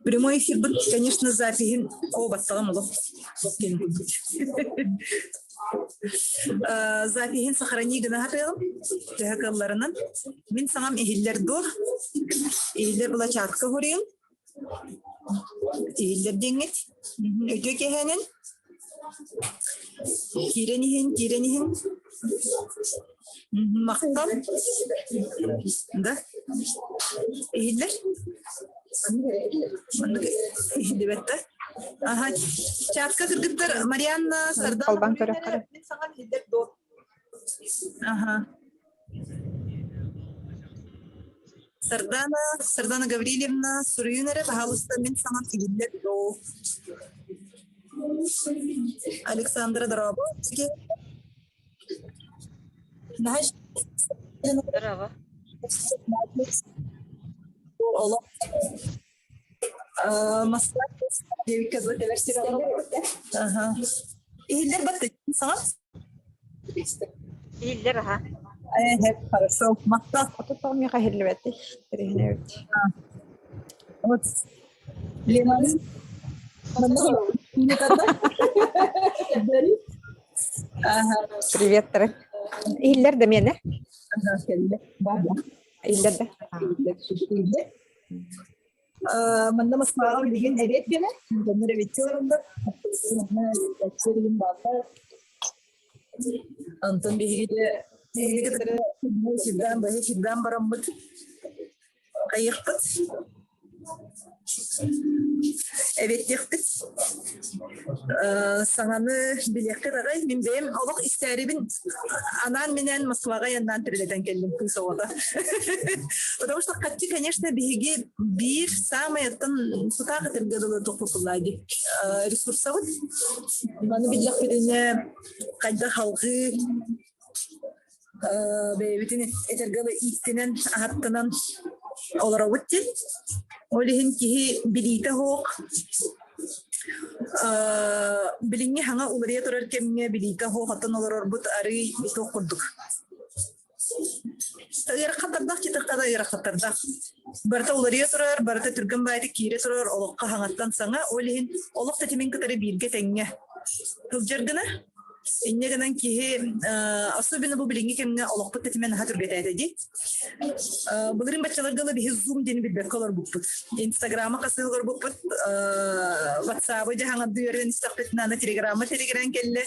Прямой эфирбыт, конечно, запиһин о баттаҕым олох Запиһин сохрани гына сатыаҕым, төһө кыалларынан. Мин саҥам иһиллэр дуо? Иһиллэр былачаатка хоруйум. Иһиллэр диэҥҥит. Өтүө киэһээнэн. Киирэн иһин, киирэн иһин. Махтал. Да? Иһиллэр? Маннык иһиллибэт да? Аха, чатка кыргыттар Марианна Сардан Холбоон көрөххө. Мин саҥам иһиллэр дуо? Аха. Сардана, Сардана Гаврильевна, суруйун эрэ, пожалуйста, мин саҥам иһиллэр дуо? Александра дорообо. Здорово. Олох Москва диэбиккэ дылы кэлэр сир Аха. Иһиллэр батты саҥа? Иһиллэр аха. Э, хорошо. Махтал. Отут миэхэ иһиллибэти. Тэрээһинэбит. Вот. Ленаны Привет, Тарек. Иһиллэр да миэнэ? Иһиллэр да? Манна Москваҕа билигин эбиэт кэмэ, дьоннор эбиэттии олороллор. Бааллар. Онтон биһиги де биһиги кытары сирдээн быһа сирдээн бараммыт Хайыахпыт? Эбиэттиэхпит. Саҥаны билиэххит аҕай. Мин бэйэм олох истээрибин анаан-минээн Москваҕа айаннаан тирилэтэн кэллим кыыс оҕото. Потому что хаччы, конечно, биһиги биир саамай оттон сутаах этэргэ дылы тохтотуллаа дии ресурсабыт. Маны биллэхпитинэ хайдах алҕыы бэйэбитин этэргэ дылы ииттинэн, аһаттанан олоробут диэн. Ол иһин киһи билиитэ суох билиҥҥи хаҥа уларыйа турар кэмҥэ билиитэ суох оттон олорорбут арыый туох курдук. Ыарахаттардаах чытахтара ыарахаттардаах. Барыта уларыйа турар, барыта түргэн баайдык киирэ турар олоххо хаҥаттан саҥа, ол иһин олох тэтимин кытары бииргэ тэҥҥэ сылдьар гына Инньэ гынан киһи особенно бу билиҥҥи кэмҥэ олохпут тэтимэ наһаа түргэтээтэ дии. Былырыын баччаларга ыла биһи Zoom диэни билбэккэ олорбуппут. Инстаграма хасыы олорбуппут, WhatsApp-ы дьаһаҥардыы үөрэнэн истэхпитинэ аны Телеграмма телеграм кэллэ.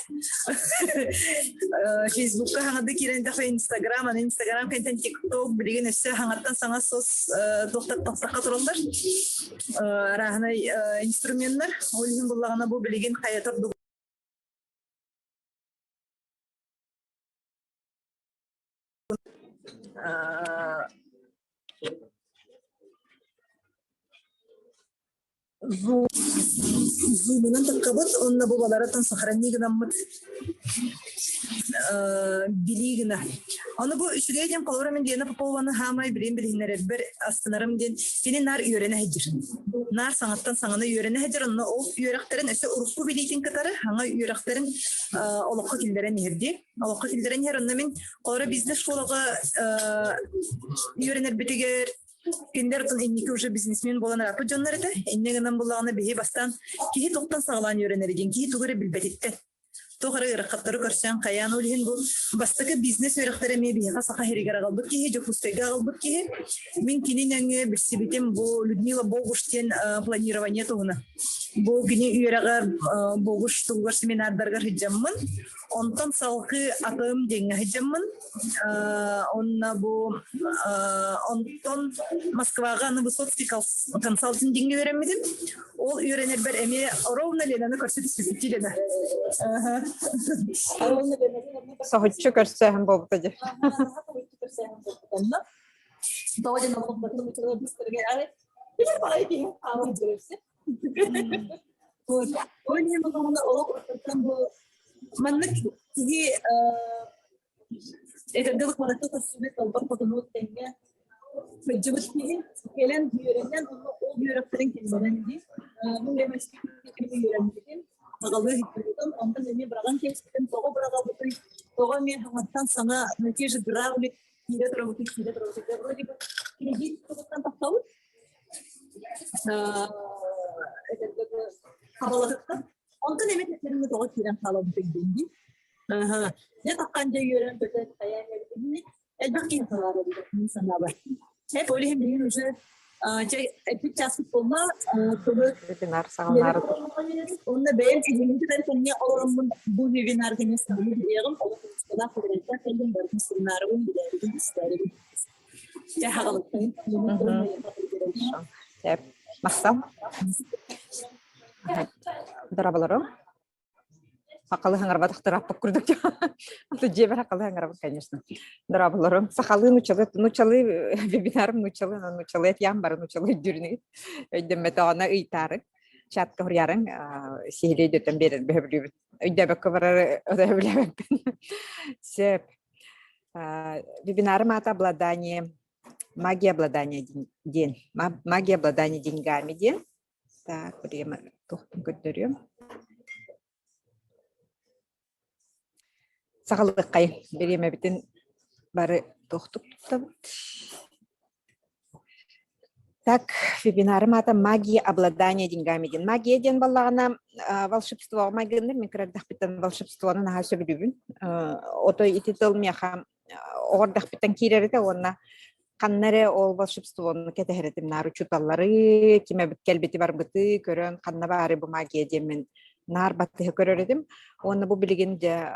Фейсбукка хаҥардыы киирэн итэххэ Инстаграм, аны Инстаграм кэнтэн ТикТок билигин өссө хаҥаттан саҥа сос туохтар тахсахха тураллар. Арааһынай инструменнар. Ол иһин буллаҕына бу билигин хайа тордук Зумунан таххабыт уонна бу балараттан сохрани гынаммыт билии гына. Ону бу үчүгэй диэн холобура мин Лена Попованы хаамай билин билиһиннэрэрбэр астынарым диэн кини наар үөрэнэ сылдьар. Наар саҥаттан саҥаны үөрэнэ сылдьар, онно ол үөрэхтэрин өссө урукку билиитин кытары саҥа үөрэхтэрин олоххо киллэрэн иһэр дии. Олоххо киллэрэн иһэр, онно мин холобура бизнес-школаҕа үөрэнэрбитигэр кинилэр оттон инники уже бизнесмен буолан ырааппыт дьоннор этэ. Инньэ гынан буллаҕына биһи бастаан киһи туохтан саҕалаан үөрэнэр диэн киһи тугу эрэ билбэтиттэн туох эрэ ыарахаттары көрсөн хайаан ол иһин бу бастакы бизнес үөрэхтэрэ эмиэ биһиэхэ Саха сиригэр аҕалбыт киһи, Дьокуускайга аҕалбыт киһи. Мин кини нөҥүө билсибитим бу Людмила Богуш диэн планирование туһунан. Бу кини үөрэҕэр Богуш туһугар семинардарыгар сылдьаммын, онтон салгыы атым диэҥҥэ сылдьаммын, онно бу онтон Москваҕа аны Высоцкий консалтинг диэҥҥэ үөрэммитим. Ол үөрэнэрбэр эмиэ ровно Ленаны көрсө түспүппүт Лена. Ровно Ленаны Соһуччу көрсөөһүн буолбута дии. Тоҕо диэн Маннык киһи Этэргэ куоракка көрсүбүт албан хотунуут тэҥҥэ сылдьыбыт киһи кэлэн үөрэнэн уонна ол үөрэхтэрин киллэрэн дии. Мин үөрэммитим, аҕалыы иһиттибитим, онтон эмиэ быраҕан кэбиспитим, тоҕо быраҕабытый, тоҕо эмиэ саҥаттан саҥа на те же грабли киирэ турабытый, киирэ турабытый. Вроде бы кредит тугуттан тахсабыт. Хабалатыттан. Онтон эмит этэринэ тоҕо киирэн хаалабыт дии. Аха. Дьэ таххан дьэ үөрэн көтөн хайаан эбитини элбэх киһи санаабар мин санаабар. Эп ол иһин билигин уже чэ эппит часпыт буолла тылы Вебинар саҕалаары Онно бэйэм илиҥҥи кытары олороммун бу вебинарга мен саҥаны билиэҕим, олох усталаах үлэлэртэн кэллим, барытын сурунаарыбын, билээрибин, истээрибин. Дьэ хаҕалыктан. Сөп. Махтал. Дорабаларым. Хакалы хаҥарбатах тыраппыт курдук. Аты дьиэбэр хакалы хаҥарабыт, конечно. Дорабаларым. Сахалыы нучалы, нучалы вебинарым нучалы, нучалы этьям бары нучалы өйдүүрүнү. Өйдөммөтөҕүнэ ыйтаары. Чатка хуруйарыҥ сиһилии өйдөтөн биэрэр бөһөбүлүүбүт. Өйдөөбөккө барар өйдөбүлээбэппин. Сөп. Вебинарым аата обладание магия обладания диэн. Магия обладания деньгами диэн. Так, время туохпун көрдөрүөм. Саҕалыаххай бириэмэбитин бары туохтук туттабыт. Так, вебинарым аата «Магия обладания деньгами» диэн. Магия диэн баллаҕына волшебство майгынныр мин кыра эрдэхпиттэн волшебствоны наһаа сөбүлүүбүн. Ото ити тыл миэхэ оҕо эрдэхпиттэн киирэр этэ уонна ханна эрэ ол волшебствону кэтэһэр этим наар учууталлары, ким эбит кэлбити барбыты көрөн ханна баары бу магия диэммин наар баттыһа көрөр этим. Уонна бу билигин дьэ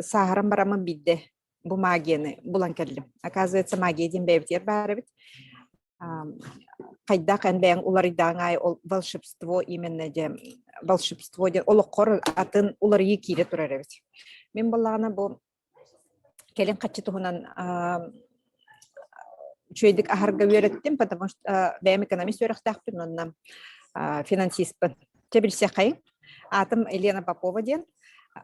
сааһыран бараммын биирдэ бу магияны булан кэллим. Оказывается, магия диэн бэйэбитигэр баар эбит. Хайдах эн бэйэҥ уларыйдаҕыҥ аайы ол волшебство именно дьэ волшебство диэн олоххор атын уларыйыы киирэ турар эбит. Мин буоллаҕына бу кэлин хаччы туһунан үчүгэйдик аһарга үөрэттим, потому что бэйэм экономист үөрэхтээхпин уонна финансистпын. Чэ билсиэххэйиҥ. Аатым Елена Попова диэн,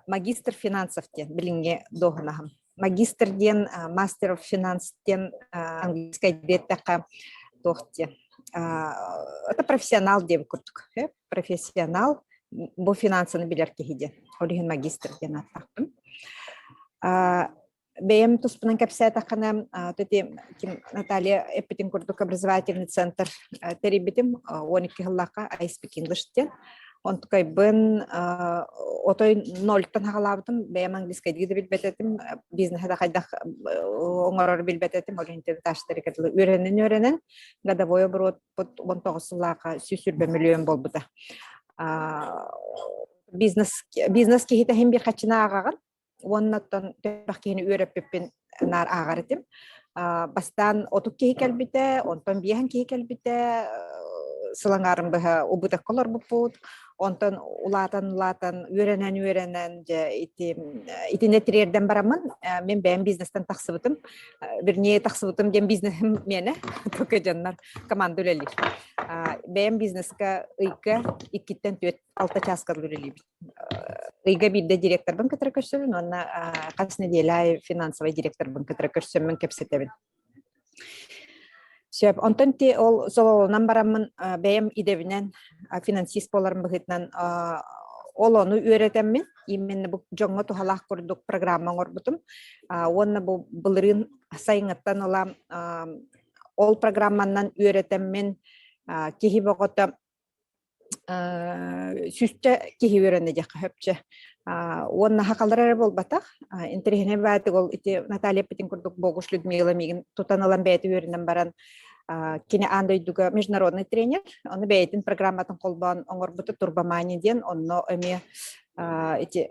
магистр финансов диэн билиҥҥи дуоһунаһым. Магистр диэн мастер of finance диэн английскай диэтэххэ туох диэн это профессионал диэн курдук. Профессионал бу финансаны билэр киһи диэн. Ол иһин магистр диэн ааттаахпын. Бэйэм туспунан кэпсээтэххинэ, ити ким Наталья эппитин курдук образовательный центр тэрийбитим 12 сыллаахха I Speak English диэн. Онтукайбын отой нольтан хаҕалаабытым, бэйэм английскайдыы да билбэт этим, бизнеһи да хайдах оҥорор билбэт этим, ол иһин таштары үөрэнэн-үөрэнэн годовой оборотпут 19 сыллаахха 120 миллион буолбута. Бизнес бизнес киһитэ иһин биир хаччына ааҕаҕын уонна оттон төбөх киһини үөрэппиппин наар ааҕар этим. Бастаан 30 киһи кэлбитэ, онтон биэһэн киһи кэлбитэ, сылаҥаарын быһа убытакка олорбуппут. Онтон улаатан-улаатан, үөрэнэн-үөрэнэн, дьэ ити итиннэ тириэрдэн бараммын, мин бэйэм бизнестэн тахсыбытым. Вернее, тахсыбытым диэн бизнесим миэнэ, только дьоннор команда үлэлиир. Бэйэм бизнеска ыйга иккиттэн түөрт алта чааска үлэлиибин. Ыйга биирдэ директорбын кытары көрсөбүн уонна хас нэдиэлэ аайы финансовай директорбын кытары көрсөммүн кэпсэтэбин. Сөп. Онтон ти ол сололонон бараммын бэйэм идэбинэн финансист буоларым быһыытынан ол ону үөрэтэммин именно бу дьоҥҥо туһалаах курдук программа оҥорбутум. Уонна бу былырыын сайыҥҥыттан ыла ол программанан үөрэтэммин киһи бөҕөтө сүүсчэ киһи үөрэннэ диэххэ сөпчө. Уонна хахалар эрэ буолбатах. Интэриэһинэй баатык ол ити Наталья эппитин курдук Богуш Людмила миигин тутан ылан бэйэтэ үөрэнэн баран кини аан дойдуга международный тренер. Ону бэйэтин программатын холбоон оҥорбута Турбомания диэн. Онно эмиэ ити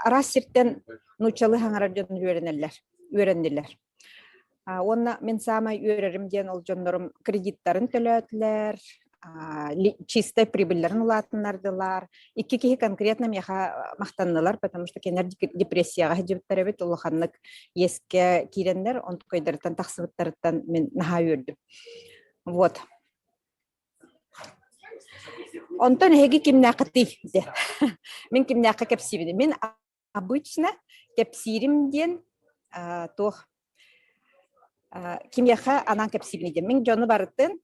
араас сиртэн нууччалыы хаҥарар дьон үөрэнэллэр, үөрэннилэр. Уонна мин саамай үөрэрим диэн ол дьоннорум кредиттарын төлөөтүлэр, чистай прибыльларын улаатыннардылар. Икки киһи конкретно миэхэ махтаннылар, потому что кинилэр депрессияҕа сылдьыбыттар эбит, улаханнык иэскэ киирэннэр, онтукайдарыттан тахсыбыттарыттан мин наһаа үөрдүм. Вот. Онтон эһиги кимнээххитий диэн. Мин кимнээххэ кэпсиибин. Мин Обычно кэпсиирим диэн туох кимиэхэ анаан кэпсиибиний диэн. Мин дьону барытын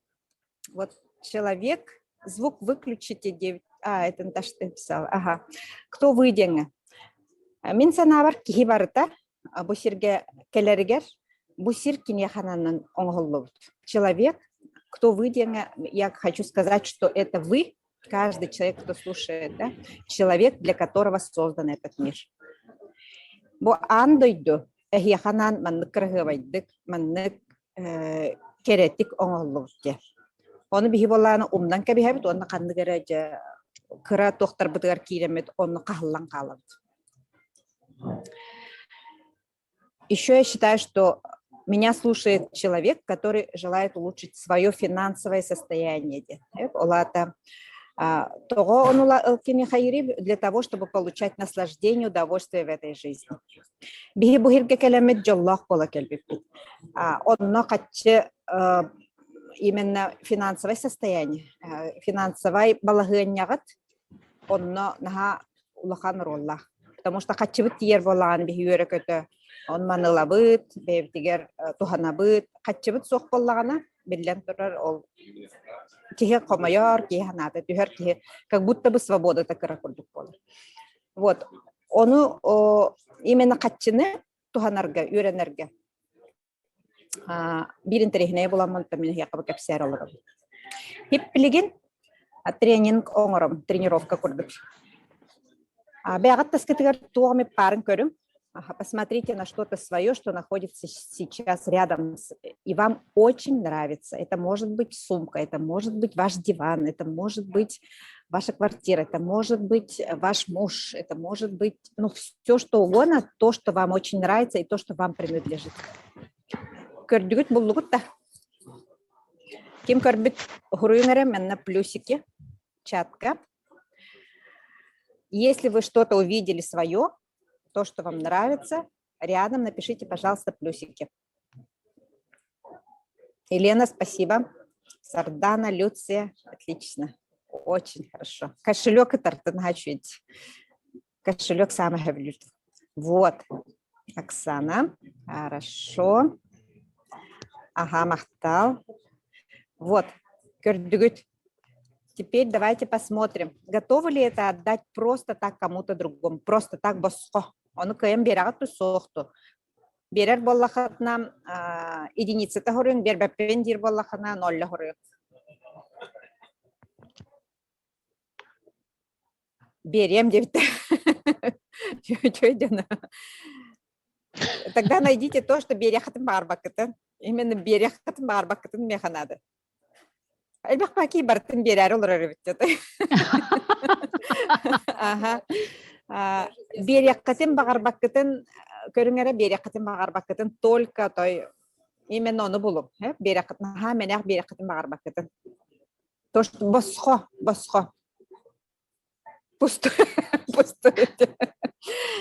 вот человек звук выключите диэбит а это Наташа ты написала ага кто вы диэҥҥэ мин санаабар киһи барыта бу сиргэ кэлэригэр бу сир киниэхэ ананан оҥоһуллубут человек кто вы диэҥҥэ я хочу сказать что это вы. Каждый человек, кто слушает, да, человек, для которого создан этот мир. Бу аан дойду эһиэхэ анаан маннык кыраһыабайдык, маннык э, кэрэтик оҥоһуллубут диэн. Ону биһи буоллаҕына умнан кэбиһэбит уонна ханнык эрэ дьэ кыра туохтарбытыгар киирэммит онно хаһыллан хаалабыт. Еще я считаю, что меня слушает человек, который желает улучшить свое финансовое состояние. Ол аата тоҕо онула ылкини хайыри для того, чтобы получать наслаждение, удовольствие в этой жизни. Биһи бу сиргэ кэлэммит дьоллоох буола кэлбиппит. Онно хаччы именно финансовое состояние, финансовай балаһыанньаҕыт онно наһаа улахан оруоллаах. Потому что хаччыбыт тиийэр буоллаҕына биһи үөрэ-көтө он манылабыт, бэйэбитигэр туһанабыт. Хаччыбыт суох буоллаҕына, биллэн турар, ол киһи хомойор, киһи санаата түһэр, киһи как будто бы свободата кыра курдук буолар. Вот. Ону именно хаччыны туһанарга, үөрэнэргэ биир интэриэһинэй буламмын мин эһиэхэ кэпсээр олоробун. Хип билигин тренинг оҥором, тренировка курдук. Бэйэҕит таскытыгар туох эмит баарын көрүҥ. Посмотрите на что-то свое, что находится сейчас рядом, и вам очень нравится. Это может быть сумка, это может быть ваш диван, это может быть ваша квартира, это может быть ваш муж, это может быть, ну, все что угодно, то, что вам очень нравится и то, что вам принадлежит. Көрдүгүт буллугут да? Ким көрбүт суруйуҥ эрэ манна плюсики чатка. Если вы что-то увидели свое, то, что вам нравится, рядом напишите, пожалуйста, плюсики. Елена, спасибо. Сардана, Люция, отлично. Очень хорошо. Кошелек и чуть. Кошелек самый блюд. Вот, Оксана, хорошо. Ага, махтал. Вот, көрдүгүт. Теперь давайте посмотрим, готовы ли это отдать просто так кому-то другому, просто так босхо. Ону кыайан биэрэҕит суох ту. Биэрэр буоллаххытына единицата хоруйун, биэрбэппин диир буоллаххына ноль хоруйун. Биэриэм диэбиттэр. Үчүгэй дьоно. Тогда найдите то, что биэриэххитин баҕарбаккытын. Именно биэриэххитин баҕарбаккытын миэхэ наада. Элбэх баки барытын биэрээри олорор эбит Аха. Биэриэххитин баҕарбаккытын көрүҥ эрэ биэриэххитин баҕарбаккытын только той именно ону булуҥ. Биэриэххитин аһаа мэнээх биэриэххитин баҕарбаккытын. То, что босхо, босхо. Пустой, пустой.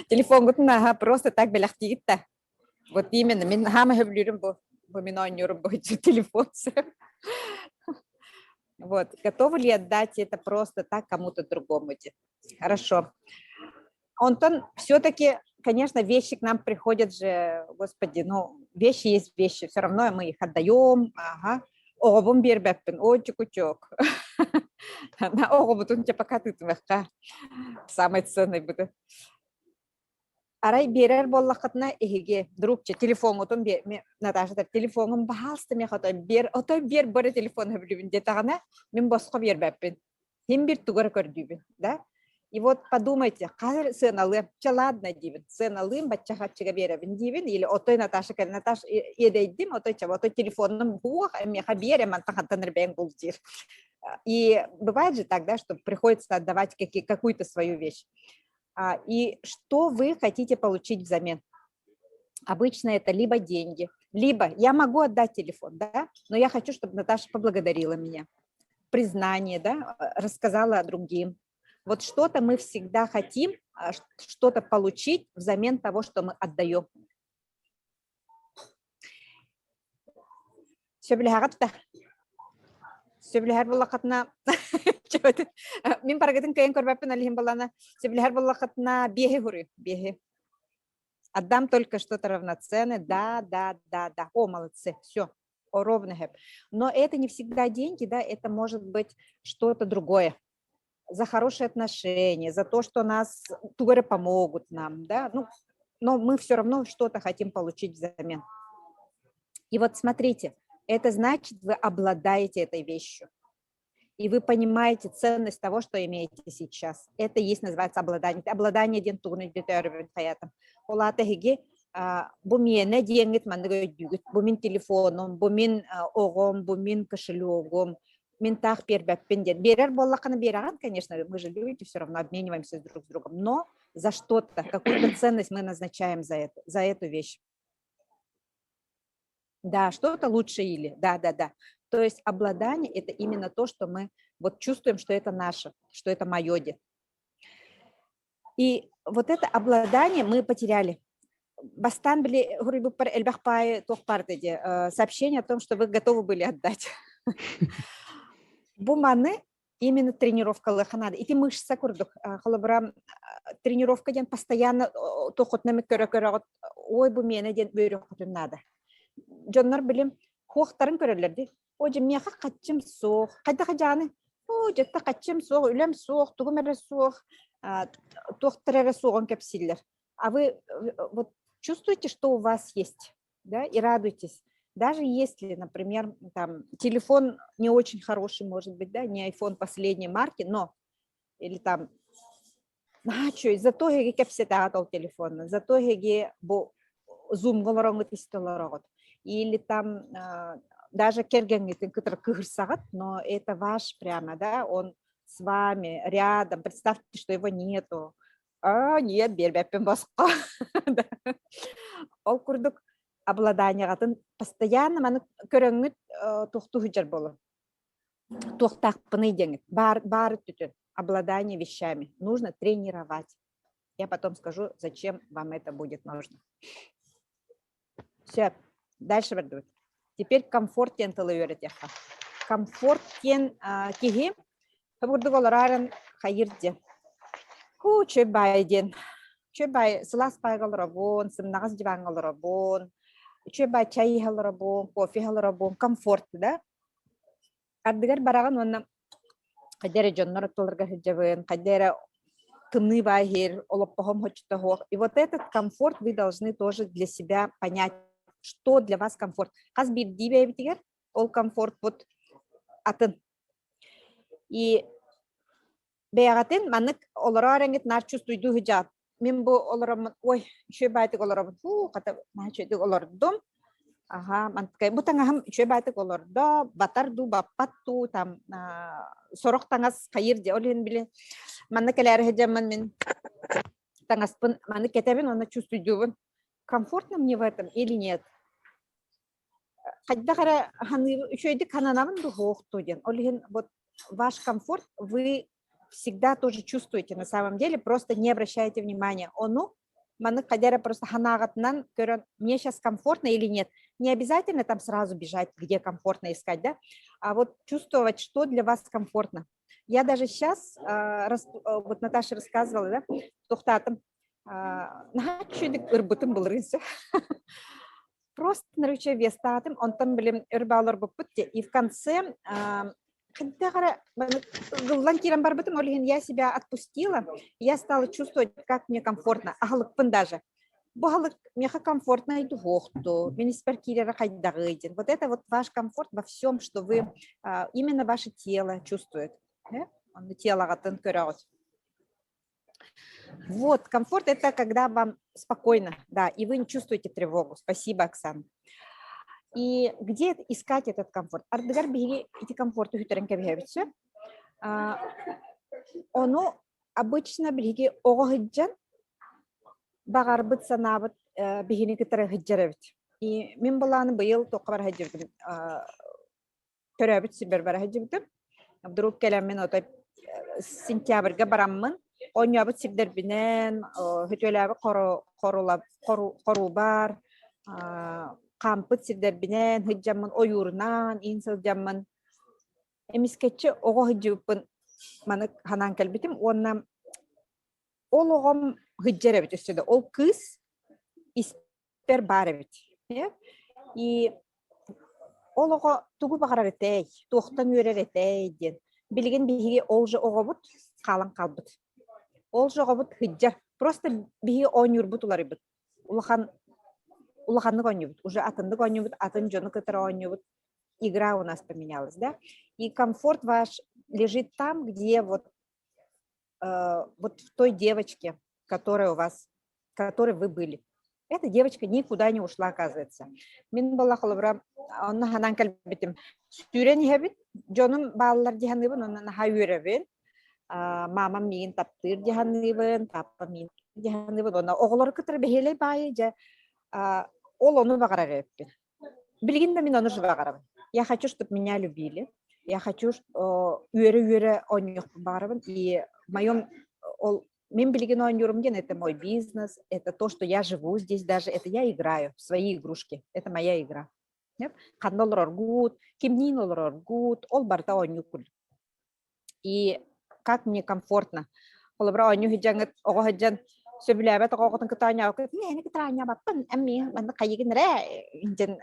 Телефоҥҥутун аһа просто так бэлэхтиигит да. Вот именно, мин хаама сөбүлүүрүм бу. Бу мин оонньуурум бу телефон. Вот, готовы ли отдать это просто так кому-то другому? Хорошо. Онтон все-таки, конечно, вещи к нам приходят же, господи, ну, вещи есть вещи, все равно мы их отдаем, ага. Оҕобун биэрбэппин, ой, чукучок. На оҕобутун дьэ пока тыытымыахха. Самый ценный буду. Арай биэрэр буоллаххытына эһиги друг телефоҥҥутун Наташа телефоҥҥун баһаалыста миэхэ отой биэр отой биэр бары телефон сөбүлүүбүн диэтэҕинэ мин босхо биэрбэппин Син биир тугу эрэ көрдүүбүн, да? И вот подумайте, хас сыаналыам, чэ ладно диибин, сыаналыым бачча харчыга биэрэбин диибин, или отой Наташа кэлэн, Наташ иэдэйдим, отой чэ, отой телефоным уох, миэхэ биэр, мантан хантан эрбэйэн бул диир. И бывает же так, да, что приходится отдавать какую-то свою вещь. И что вы хотите получить взамен? Обычно это либо деньги, либо я могу отдать телефон, да, но я хочу, чтобы Наташа поблагодарила меня. Признание, да, рассказала другим. Вот что-то мы всегда хотим, что-то получить взамен того, что мы отдаем. Сөбүлэһэҕит да? Сөбүлэһэр буоллаххытына мин барыгытын кыайан көрбөппүн ол иһин буоллаҕына сөбүлэһэр буоллаххытына биэһи суруй биэһи. Отдам только что-то равноценное. Да, да, да, да. О, молодцы, все, ровно хэп. Но это не всегда деньги, да, это может быть что-то другое. За хорошие отношения, за то, что нас тугары помогут нам, да, ну, но мы все равно что-то хотим получить взамен. И вот смотрите, это значит, вы обладаете этой вещью. И вы понимаете ценность того, что имеете сейчас. Это есть, называется, обладание. Обладание диэн тугун өйдөтөөрүбүн хайатым. Ол аата эһиги бу миэнэ диэҥҥит маннык өйдүүгүт. Бу мин телефонум, бу мин оҕом, бу мин кошелегум, мин таах биэрбэппин диэн. Биэрэр буоллаххына биэрэҕин, конечно, мы же люди, все равно обмениваемся друг с другом. Но за что-то, какую-то ценность мы назначаем за это, за эту вещь. Да, что-то лучше или, да. То есть обладание – это именно то, что мы вот чувствуем, что это наше, что это мое. И вот это обладание мы потеряли. Бастаан били сообщение о том, что вы готовы были отдать. Бу маны именно тренировкалыахха наада. Ити мышца курдук. Холобура, тренировка диэн постоянно туоххутун көрө-көрөҕүт, ой, бу миэнэ диэн үөрүөххүтүн наада. Дьоннор билим хуохтарын көрөллөр дии. О, дьэ, миэхэ хаччым суох. Хайдах дьааны? О, дьэтте хаччым суох, үлэм суох, тугум эрэ суох, туохтар эрэ суоҕун кэпсииллэр. А вы вот чувствуете, что у вас есть, да, и радуйтесь. Даже если, например, там телефон не очень хороший, может быть, да, не iPhone последней марки, но или там наһаа зато эһиги кэпсэтэҕит ол телефонна, зато эһиги бу зумга олороҥҥут истэ олороҕут. Или там даже кэргэҥҥитин кытары кыһырсаҕыт, но это ваш прямо, да, он с вами рядом, представьте, что его нету. А, нет, биэрбэппин босхо. Ол курдук обладанияҕытын постоянно маны көрөҥҥүт туохтуу сылдьар буолуҥ. Туохтаахпыный диэҥҥит. Баар, баар өттүтүн. Обладание вещами нужно тренировать. Я потом скажу, зачем вам это будет нужно. Все, дальше бардыбыт. Теперь комфорт диэн тылы үөрэтиэххэ. Комфорт диэн киһи курдук олорорун хайыр диэн. Хуу, үчүгэй баай диэн. Үчүгэй баай сылаас баайга олоробун, сымнаҕас диваҥҥа олоробун, үчүгэй баай чай иһэ олоробун, кофе иһэ олоробун, комфорт да. Ардыгар бараҕын уонна хайда эрэ дьоннор аттыларга сылдьабын, хайда эрэ тымныы баай иһэр, олоппоһом хоччута суох. И вот этот комфорт вы должны тоже для себя понять, что для вас комфорт. Хас биирдии бэйэбитигэр ол комфорт вот атын. И бэйэҕитин маннык олороор эҥит наар чувствуйдуу сылдьаҕыт. Мин бу олороммун, ой, үчүгэй баайтык олоробун, фу, хата наһаа үчүгэйдик олордум. Аха, мантыкай бу таҥаһым үчүгэй баайтык олордо, батар дуу, баппат дуу, там сорох таҥас хайыр дии. Ол иһин били манна кэлээри сылдьаммын мин таҥаспын маны кэтэбин уонна чувствуйдуубун. Комфортно мне в этом или нет? Хайдах эрэ ханыыбын, үчүгэйдик хананабын дуу, суох дуу диэн. Ол иһин вот ваш комфорт вы всегда тоже чувствуете на самом деле, просто не обращаете внимания. Ону маннык хайда эрэ просто ханаҕытынан көрөн, мне сейчас комфортно или нет. Не обязательно там сразу бежать, где комфортно искать, да, а вот чувствовать, что для вас комфортно. Я даже сейчас, вот Наташа рассказывала, да, туохтаатым, наһаа үчүгэйдик ырбытым былырыын. Просто наруча вестаатым, онтон билим өр баалар буппут. И в конце ыгыллан киирэн барбытым, ол иһин я себя отпустила, я стала чувствовать, как мне комфортно, аһылыкпын даже. Бу аһылык миэхэ комфортно суохту, мин испэр киирэрэ хайдаҕый диэн. Вот это вот ваш комфорт во всем, что вы, именно ваше тело чувствует. Онно телоҕытын көрөҕүт. Вот, комфорт – это когда вам спокойно, да, и вы не чувствуете тревогу. Спасибо, Оксана. И где искать этот комфорт? Ардыгар биһиги ити комфорту сүтэрэн кэбиһэбит сөп. Ону обычно биһиги оҕо сылдьан баҕарбыт санаабыт биһини кытары сылдьар эбит. И мин былааны быйыл туохха бара сылдьыбытым төрөөбүт сирбэр бара сылдьыбытым. Вдруг кэлэммин отой сентябрьга бараммын оонньообут сирдэрбинэн хөтүөлээбит хоруубар хаампыт сирдэрбинэн сылдьаммын ойуурунан иин сылдьаммын эмискэччи оҕо сылдьыбыппын маны санаан кэлбитим уонна ол оҕом сылдьар эбит өссө да ол кыыс испэр баар эбит. И ол оҕо тугу баҕарар этэй, туохтан үөрэр этэй диэн. Билигин биһиги ол же оҕобут хаалан хаалбыт. Ол же оҕобут сылдьар. Просто биһиги оонньуурбут уларыйбыт. Улахан улаханнык оонньуубут. Уже атыннык оонньуубут, атын дьону кытары оонньуубут. Игра у нас поменялась, да? И комфорт ваш. лежит там, где вот, вот в той девочке, которая у вас, которой вы были. Эта девочка никуда не ушла, оказывается. Мин буолла холобура, онно ханан кэлбитим. Сүүрэн иһэбин, дьонум бааллар дии саныыбын, онно наһаа үөрэбин. Мамам миигин таптыыр дии саныыбын, папам миигин дии саныыбын. Онно оҕолору кытары бэһиэлэй баайы дьэ, ол ону баҕарар эбиппин. Билигин да мин ону же баҕарабын. Я хочу, чтобы меня любили. Я хочу үөрэ-үөрэ оонньуохпун баҕарабын. И в моем ол мин билигин оонньуурум диэн это мой бизнес, это то, что я живу здесь даже, это я играю в свои игрушки, это моя игра. Ханна олороргут, кимниин олороргут, ол барыта оонньуу курдук. И как мне комфортно. Холобура оонньуу сылдьаҥҥыт оҕо сылдьан сөбүлээбэт оҕоҕутун кытта оонньообуккут миэхэ кытта оонньообоппун эмиэ маннык хайыгын эрэ диэн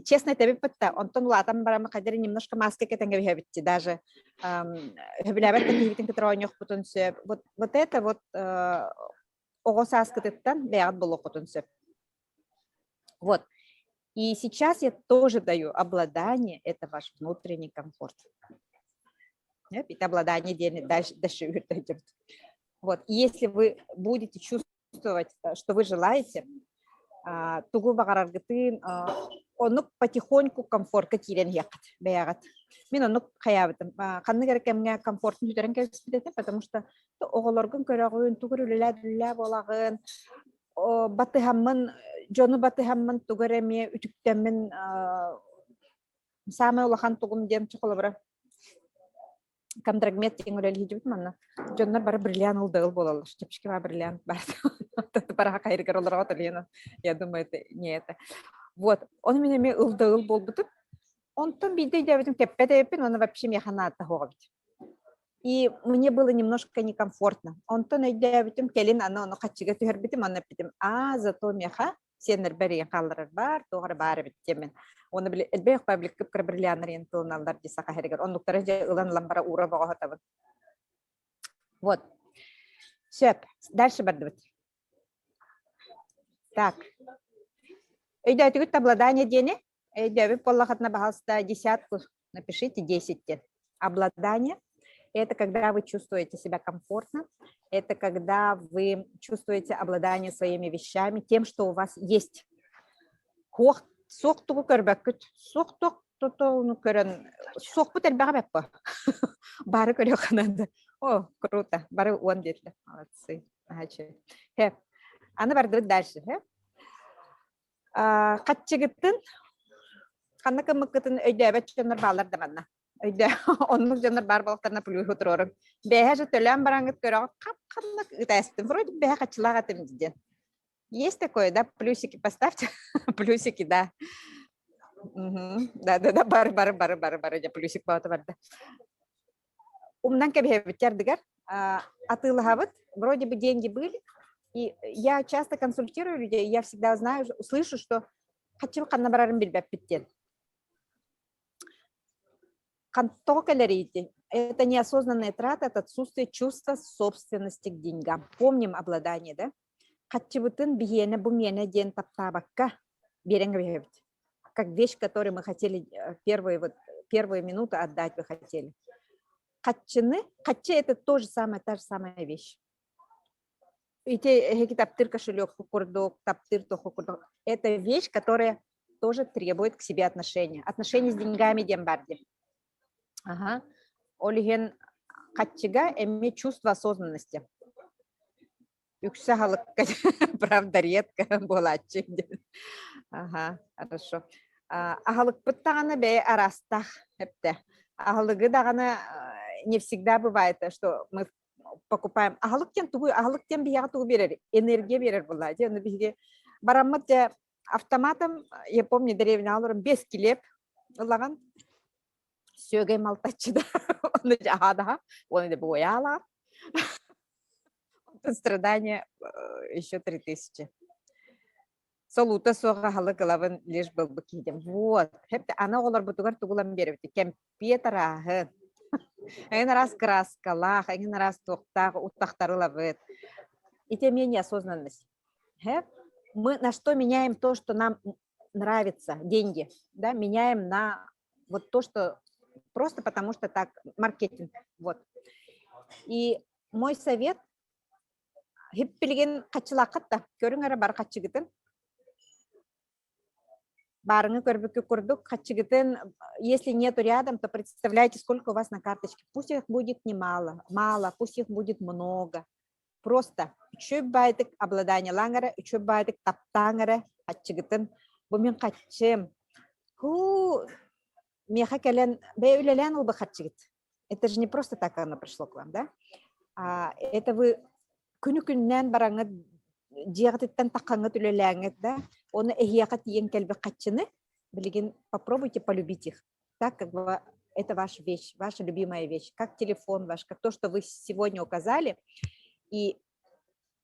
честно этэбиппит да онтон улаатан баран хайдары немножко маска кэтэн кэбиһэбитти даже сөбүлээбэт да киһибитин кытары оонньуохпутун сөп вот вот это вот оҕо сааскытыттан бэйэҕит булуоххутун сөп. Вот, и сейчас я тоже даю обладание, это ваш внутренний комфорт. Это обладание диэн дальше, дальше идет. Вот, и если вы будете чувствовать, что вы желаете, тугу баҕараргытын, оннук потихоньку комфортка киирэн иһиэххит бэйэҕит. Мин оннук хайаабытым. Ханнык эрэ кэмҥэ комфортун сүтэрэн кэбиспит этим, потому что оҕолоргун көрөҕүн, тугу үлэлээ үлэлээ буолаҕын, батыһаммын, дьону батыһаммын тугу эрэ эмиэ үтүктэммин саамай улахан тугум диэн холобура Кондрагмет диэн үлэлиһидибит манна. Дьоннор бары бриллиант ылдыгыл буолаллар. Чэпчэки баа бриллиант бар. Бараха хайыргар олорого Лена. Я думаю, это не это. Вот. Ону мин эмиэ ылдыгыл буолбутум. Онтон биирдэ өйдөөбүтүм кэппэт эбиппин, уонна вообще миэхэ наада суох эбит. И мне было немножко некомфортно. Онтон өйдөөбүтүм, кэлин аны ону хаччыга түһэрбитим, онно эппитим, аа, зато миэхэ сиэннэрбэр ийэн хаалларар баар, туох эрэ баар эбит диэммин. Уонна били элбэх паблик кып-кыра бриллианнар ийэн тылыналлар дии саха иһэригэр. Оннуктары дьэ ылан-ылан бара уура боҕоһотабын. Вот. Сөп. Дальше бардыбыт. Так. Өйдөөтүгүт обладание диэни? Өйдөөбүт буоллахытына, пожалуйста, десятку напишите, 10 диэн. Обладание – это когда вы чувствуете себя комфортно, это когда вы чувствуете обладание своими вещами, тем, что у вас есть. Суох суох тугу көрбөккүт. Суох туох тутууну көрөн суохпут элбэҕэ бэппэ. Бары көрүөххэ наада. О, круто. Бары 10 диэтилэр. Молодцы. Хэ. Аны бардыбыт дальше. Хэ. Хаччыгыттын ханна кыммыккытын өйдөөбөт дьоннор бааллар да манна. Өйдөө оннук дьоннор баар буолтарына плюһу туруорум. Бэһэ же төлөөн бараҥҥыт көрөҕүт хап-ханнык ытаастым. Вроде бэһэ хаччылаах этим диэн. Есть такое, да? Плюсики поставьте. Плюсики, да. Да, да, да, бары, бары, бары, бары, бары, дьэ плюсик баата барда. Умнан кэбиһэбит ардыгар атыылаһабыт, вроде бы деньги были, и я часто консультирую людей, я всегда знаю, слышу, что хаччым ханна барарын билбэппит диэн. Тоҕо кэлэрийди? Это неосознанная трата, это отсутствие чувства собственности к деньгам. Помним обладание, да? Хаччыбытын биһиэнэ бу миэнэ диэн таптаабакка биэрэн кэбиһэбит. Как вещь, которую мы хотели первые, вот, первые минуты отдать вы хотели. Хаччыны, хаччы это тоже самая, та же самая вещь. Ити эһиги таптыыр кошелек курдук, таптыыр тоху курдук. Это вещь, которая тоже требует к себе отношения. Отношения с деньгами диэн баар дии. Ага. Ол иһин хаччыга эмиэ чувство осознанности. Үксэ аһылыкка, правда, редко буолааччы диэн. Ага, хорошо. Аһылыкпыт даҕаны бэйэ араастаах эптэ. Аһылыгы даҕаны не всегда бывает, что мы покупаем. Аһылык диэн тугу, аһылык диэн биһиэхэ тугу биэрэр? Энергия биэрэр буоллаа дии. Ону биһиги бараммыт дьэ автоматом, я помню, дэриэбинэҕэ олорон без килиэп ылаҕын, сүөгэй малтаччы да, ону дьэ аһаа оны да буойаалаах. Онтон страдание еще 3000. Солуута суох аһылык ылабын лишь был бы киһитим. Вот. Хэп аны оҕолорбутугар тугу ылан биэрэбит? Кэмпиэт арааһы. Эҥин араас кырааскалаах, эҥин араас туохтаах утахтары ылабыт. Ити эмиэ неосознанность. Хэп. Мы на что меняем то, что нам нравится, деньги, да, меняем на вот то, что Просто потому что так маркетинг. Вот. И мой совет хиппилигин хаччылааххыт да көрүҥ эрэ бар хаччыгытын Баарыҥы көрбүккэ курдук, хаччыгытын, если нету рядом, то представляете, сколько у вас на карточке. Пусть их будет немало, мало, пусть их будет много. Просто үчүгэй баайдык обладаниелааҥ эрэ, үчүгэй баайдык таптааҥ эрэ хаччыгытын. Бу мин хаччым. Һуу, миэхэ кэлэн, бэйэ үлэлээн ылбы хаччыгыт. Это же не просто так оно пришло к вам, да? А, это вы күнү-күннээн бараҥҥыт дьиэҕититтэн таххаҥҥыт үлэлээҥҥит да, ону эһиэхэ тиийэн кэлбит хаччыны билигин попробуйте полюбить их. Так как бы это ваша вещь, ваша любимая вещь, как телефон ваш, как то, что вы сегодня указали. И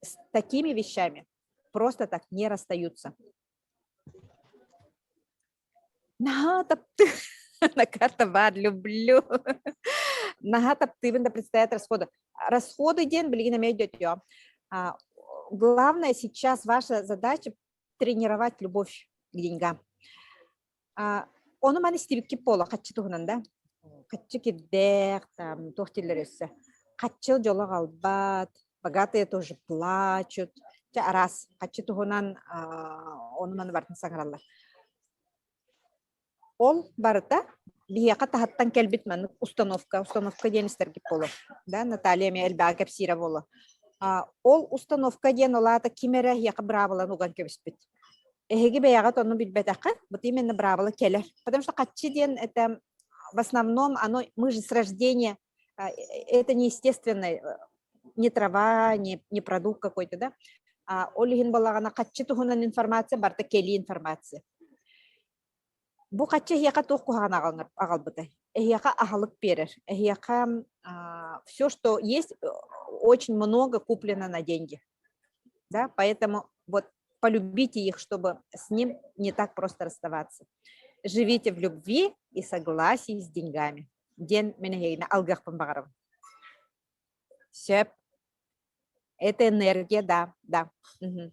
с такими вещами просто так не расстаются. Наһаа таптыы на карта бар люблю. Наһаа таптыыбын да предстоят расходы. Расходы диэн билигин эмиэ өйдөтүө. Главное сейчас ваша задача тренировать любовь к деньгам. Ону маны истибиккит буола хаччы туһунан да. Хаччы кирдээх, там, туох дииллэр өссө. Хаччы дьоло аҕалбат, богатые тоже плачут. Чэ араас хаччы туһунан ону маны барытын саҥараллар. Ол барыта биһиэхэ таһыттан кэлбит маннык установка, установка диэн истэргит буолуо. Да, Наталья эмиэ элбэҕи кэпсиирэ буолуо. Ол установка диэн ол аата ким эрэ эһиэхэ быраабыланы уган кэбиспит. Эһиги бэйэҕит ону билбэтэххит, вот именно быраабыла кэлэр. Потому что хаччы диэн это в основном оно, мы же с рождения, это неестественное, не трава, не продукт какой-то, да. Ол иһин буоллаҕына хаччы туһунан информация барыта кэлии информация. Бу хаччы эһиэхэ туох куһаҕан аҕалбытай? Эһиэхэ аһылык биэрэр. Эһиэхэ все, что есть, очень много куплено на деньги. Да, поэтому вот полюбите их, чтобы с ним не так просто расставаться. Живите в любви и согласии с деньгами. Диэн мин эһигини алгыахпын баҕарабын. Сөп. Это энергия, да, да. Мгм.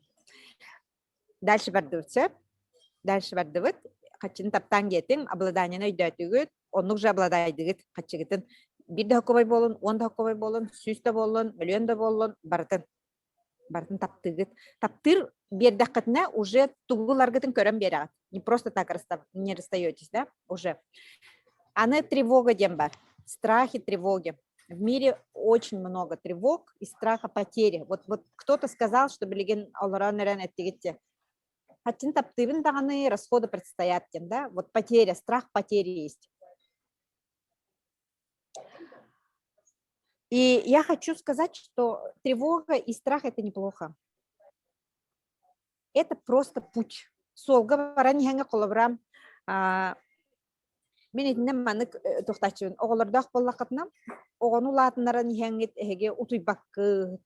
Дальше бардыбыт, сөп. Дальше бардыбыт. Хаччыны таптаан диэтиҥ, обладаниены өйдөөтүгүт, оннук же обладайдыгыт хаччыгытын. Биир да хоккобой буолун, 10 да хоккобой буолун, 100 да буоллун, мөлүйүөн да буоллун, барытын. Барытын таптыыгыт. Таптыыр биэрдэххитинэ уже тугу ыларгытын көрөн биэрэҕит. Не просто так не расстаетесь, да, уже. Аны тревога диэн бар. Страхи, тревоги. В мире очень много тревог и страха потери. Вот кто-то сказал, что билигин олорон эрэн эттигит Хаччын таптыыбын даҕаны расходы предстоят диэн, да? Вот потеря, страх потери есть. И я хочу сказать, что тревога и страх – это неплохо. Это просто путь. Суолга баран иһэҥҥэ холобура мин итиннэ маннык туохтааччыбын оҕолордоох буоллаххытына оҕону улаатыннаран иһэҥҥит эһиги утуйбаккыт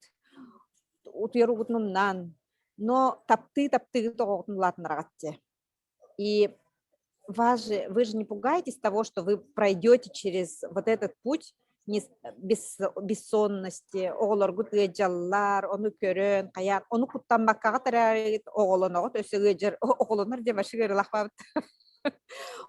утуйар угутун умнан но таптыы таптыыгыт оҕоҕутун улаатыннараҕыт дии и вас же, вы же не пугаетесь того, что вы пройдете через вот этот путь не, без, бессонности, оҕолоргут ыалдьаллар, ону көрөн, хайаан, ону куттаммаккаҕыт эрээри оҕолоноҕут, өссө ыалдьар, оҕолонор диэн вообще ыарылахпабыт.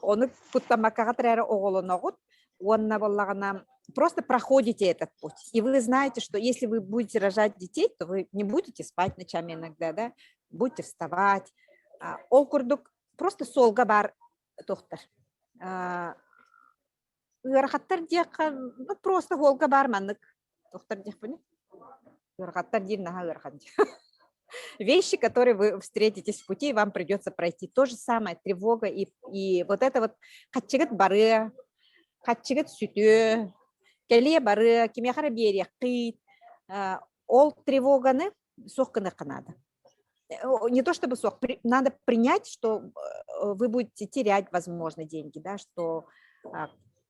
Ону куттаммаккаҕыт эрээри оҕолоноҕут, уонна буоллаҕына просто проходите этот путь. И вы знаете, что если вы будете рожать детей, то вы не будете спать ночами иногда, да, будете вставать. Ол курдук просто суолга бар туохтар. Ыарахаттар диэххэ, ну просто суолга бар маннык туохтар диэхпиний? Ыарахаттар диир наһаа ыарахан дии. Вещи, которые вы встретитесь в пути, вам придется пройти. То же самое, тревога и вот это вот хаччыгыт барыа, хаччыгыт сүтүө, кэлиэ барыа, кимиэхэ эрэ биэриэххит. Ол тревоганы суох гыныахха наада. Не то чтобы суох, надо принять, что вы будете терять, возможно, деньги, да, что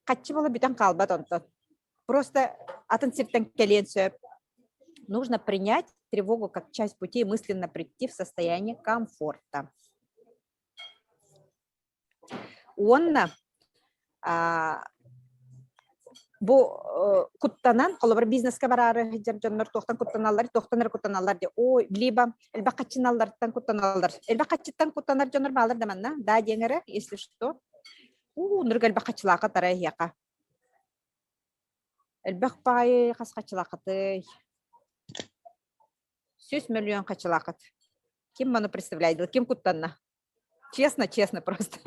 хаччы буола бүтэн хаалбат онтон. Просто атын сиртэн кэлиэн сөп. Нужно принять тревогу как часть пути и мысленно прийти в состояние комфорта. Уонна бу куттанан, холобур бизнеска бараары сылдьар дьоннор туохтан куттаналлар, туохтан эрэ куттаналлар диye ой, либо элбэх хаччыналлартан куттаналлар. Элбэх хаччыттан куттанар дьоннор баалар да манна, да диэҥ эрэ, если что. Уу, нырга элбэх хаччылаахха тара эһиэхэ. Элбэх баҕайы хас хаччылааххытый? 100 миллион хаччылааххыт. Ким маны представляет? Ким куттанна? Честно, честно просто.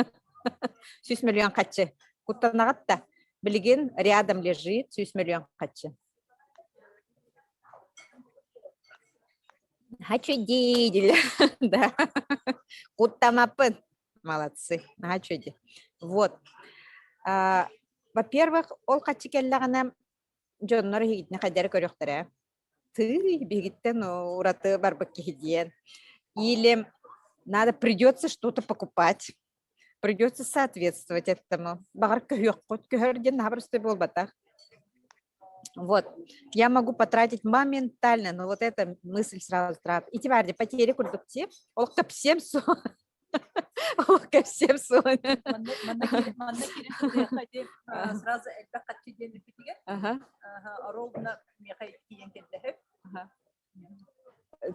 100 миллион хаччы. Куттанаҕыт да. Билигин рядом лежит 100 миллион хаччы. Хочу дии, да. Куттамаппын. Молодцы. Наһаа үчүгэй. Вот. Во-первых, ол хаччы кэллэҕинэ дьоннор иһигитини хайдары көрүөхтэрэ. Тыый, биһигиттэн ураты барбыт киһи диэн. Или надо придется что-то покупать. Придется соответствовать этому. Баҕар көһүөххүт, көһөр диэн наһаа простой буолбатах. Вот. Я могу потратить моментально, но вот эта мысль сразу трат. И тебе потери курдук ти. Ол кэпсиэм суох. Ол кэпсиэм суох. Манна киирэн сразу элбэх хаччы диэн бүппүтүгэр ровно миэхэ тиийэн кэллэһэ.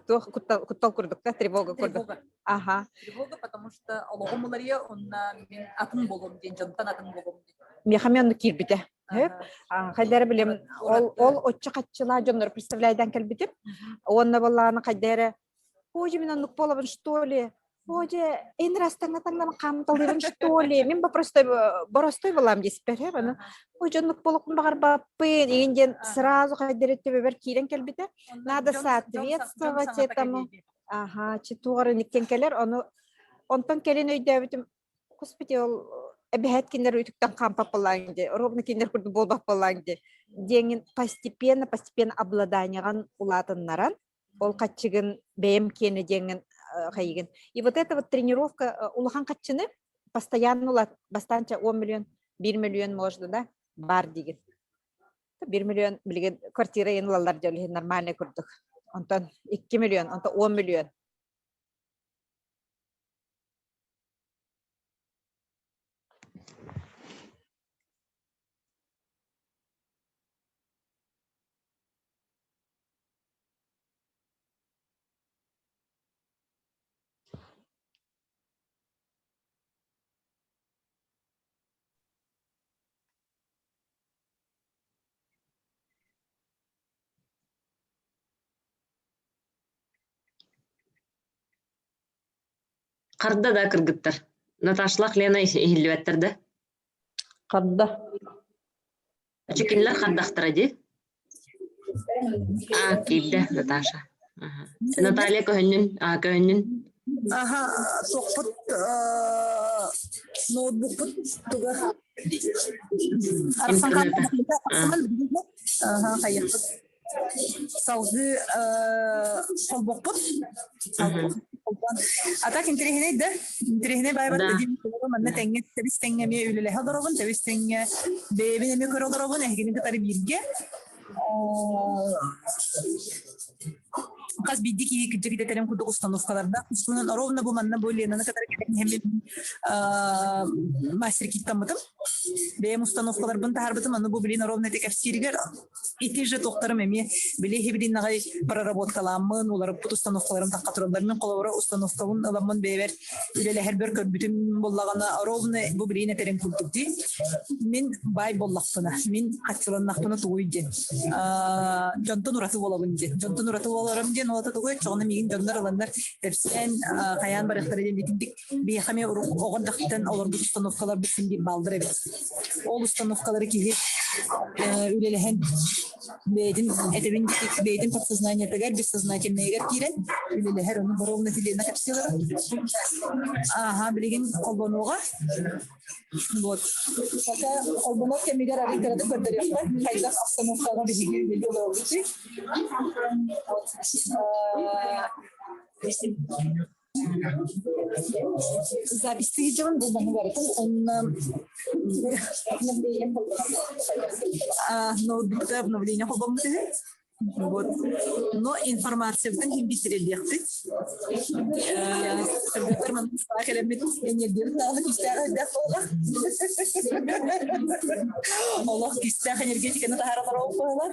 Туох куттал курдук да, тревога курдук. Ага. Тревога, потому что олоҕум уларыйа, онна мин атын болом диэн, дьонтон атын болом диэн. Миэхэ мен онну киирбитэ. Хайдара билим ол ол оччо хаччылаа дьоннору представляйдан кэлбитим. Уонна боллааны хайдара Боже, мин оннук буолабын, что ли? Боже, эн растаңна таҥнан хаамталыырын, что ли? Мин простой боростой буолам диспэр, аны Боже, оннук буолукпун баҕарбаппын, игин диэн сразу хайдара төбөбөр киирэн кэлбитэ. Надо соответствовать этому. Ага, читугар никкен кэлэр, ону онтон кэлин өйдөөбүтүм, господи, ол эбэһээт кинилэр үтүктэн хаампаппалаан дии, ровно кинилэр курдук буолбаппалаан дии диэҥин постепенно, постепенно обладаниеҕын улаатыннаран, ол хаччыгын бэйэм киэнэ диэҥҥин хайыгын. И вот эта вот тренировка улахан хаччыны постоянно улат, бастаанча 10 миллион, 1 миллион можно, да, бар дигин. 1 миллион билигин квартира иһин ылаллар дьон иһин нормальный курдук. Онтон 2 миллион, онтон 10 миллион. Харда да кыргыттар. Наташлах Лена иһиллибэттэр да? Харда. Ачы кинилэр хардахтара дии. А, киирдэ Наташа. Аха. Наталья көһөннүн, а, көһөннүн. Аха, туохпут ноутбукпут туга Интернета. Аха, хайыппыт. Салгыы холбоппут. А так интэриэһинэй да? Интэриэһинэй баайбат Да. манна тэҥҥэ тэбис тэҥҥэ эмиэ үлэлэһэ олоробун, тэбис тэҥҥэ бэйэбин эмиэ көрө олоробун, эһигини кытары бииргэ. Хас биирдии киһи кырдьык идэтэрин курдук установкаларда устунан ровно бу манна бу Ленаны кытары кэлэн мастер киттаммытым. Бэйэм установкаларбын таһаарбытым, аны бу билин ровно ити кэпсииригэр ити же туохтарым эмиэ били хибилин аҕай проработкалааммын, уларыппыт установкаларым тахха тураллар. Мин холобура установкабын ыламмын бэйэбэр үлэлэһэрбэр көрбүтүм буоллаҕына ровно бу билин этэрин курдук дии. Мин баай буоллахпына, мин хаччыланнахпына тугуй диэн. Дьонтон ураты буолабын диэн. Дьонтон ураты буоларым диэн олото тугуй? Чоҕуна миигин дьоннор ыланнар тэпсэн хайаан барыахтара диэн итинник биһиэхэ эмиэ оҕо эрдэхтэн олорбут установкаларбыт син биир бааллар эбит. Ол установкалары киһи үлэлэһэн бэйэтин этэбин бэйэтин подсознаниетыгар бессознательныйыгар киирэн үлэлэһэр ону боровна Елена кэпсиэлэрэ. Ааха билигин холбонуоҕа. Вот. Пока холбонор кэмигэр арый кыратык көрдөрүөххэ хайдах обстановкаҕа биһиги үлэлии олоробутуй. Вот. Запись дьон бу баны барытын онно ноутбукта обновление холбоммут үһү. Вот. Но информациябытын иһин биттирэлиэхпит. Кыргыттар манна саа кэлэммит энергиябыт даҕаны күүстээх элбэх буолла. Олох күүстээх энергетиканы таһааралар ол буолар.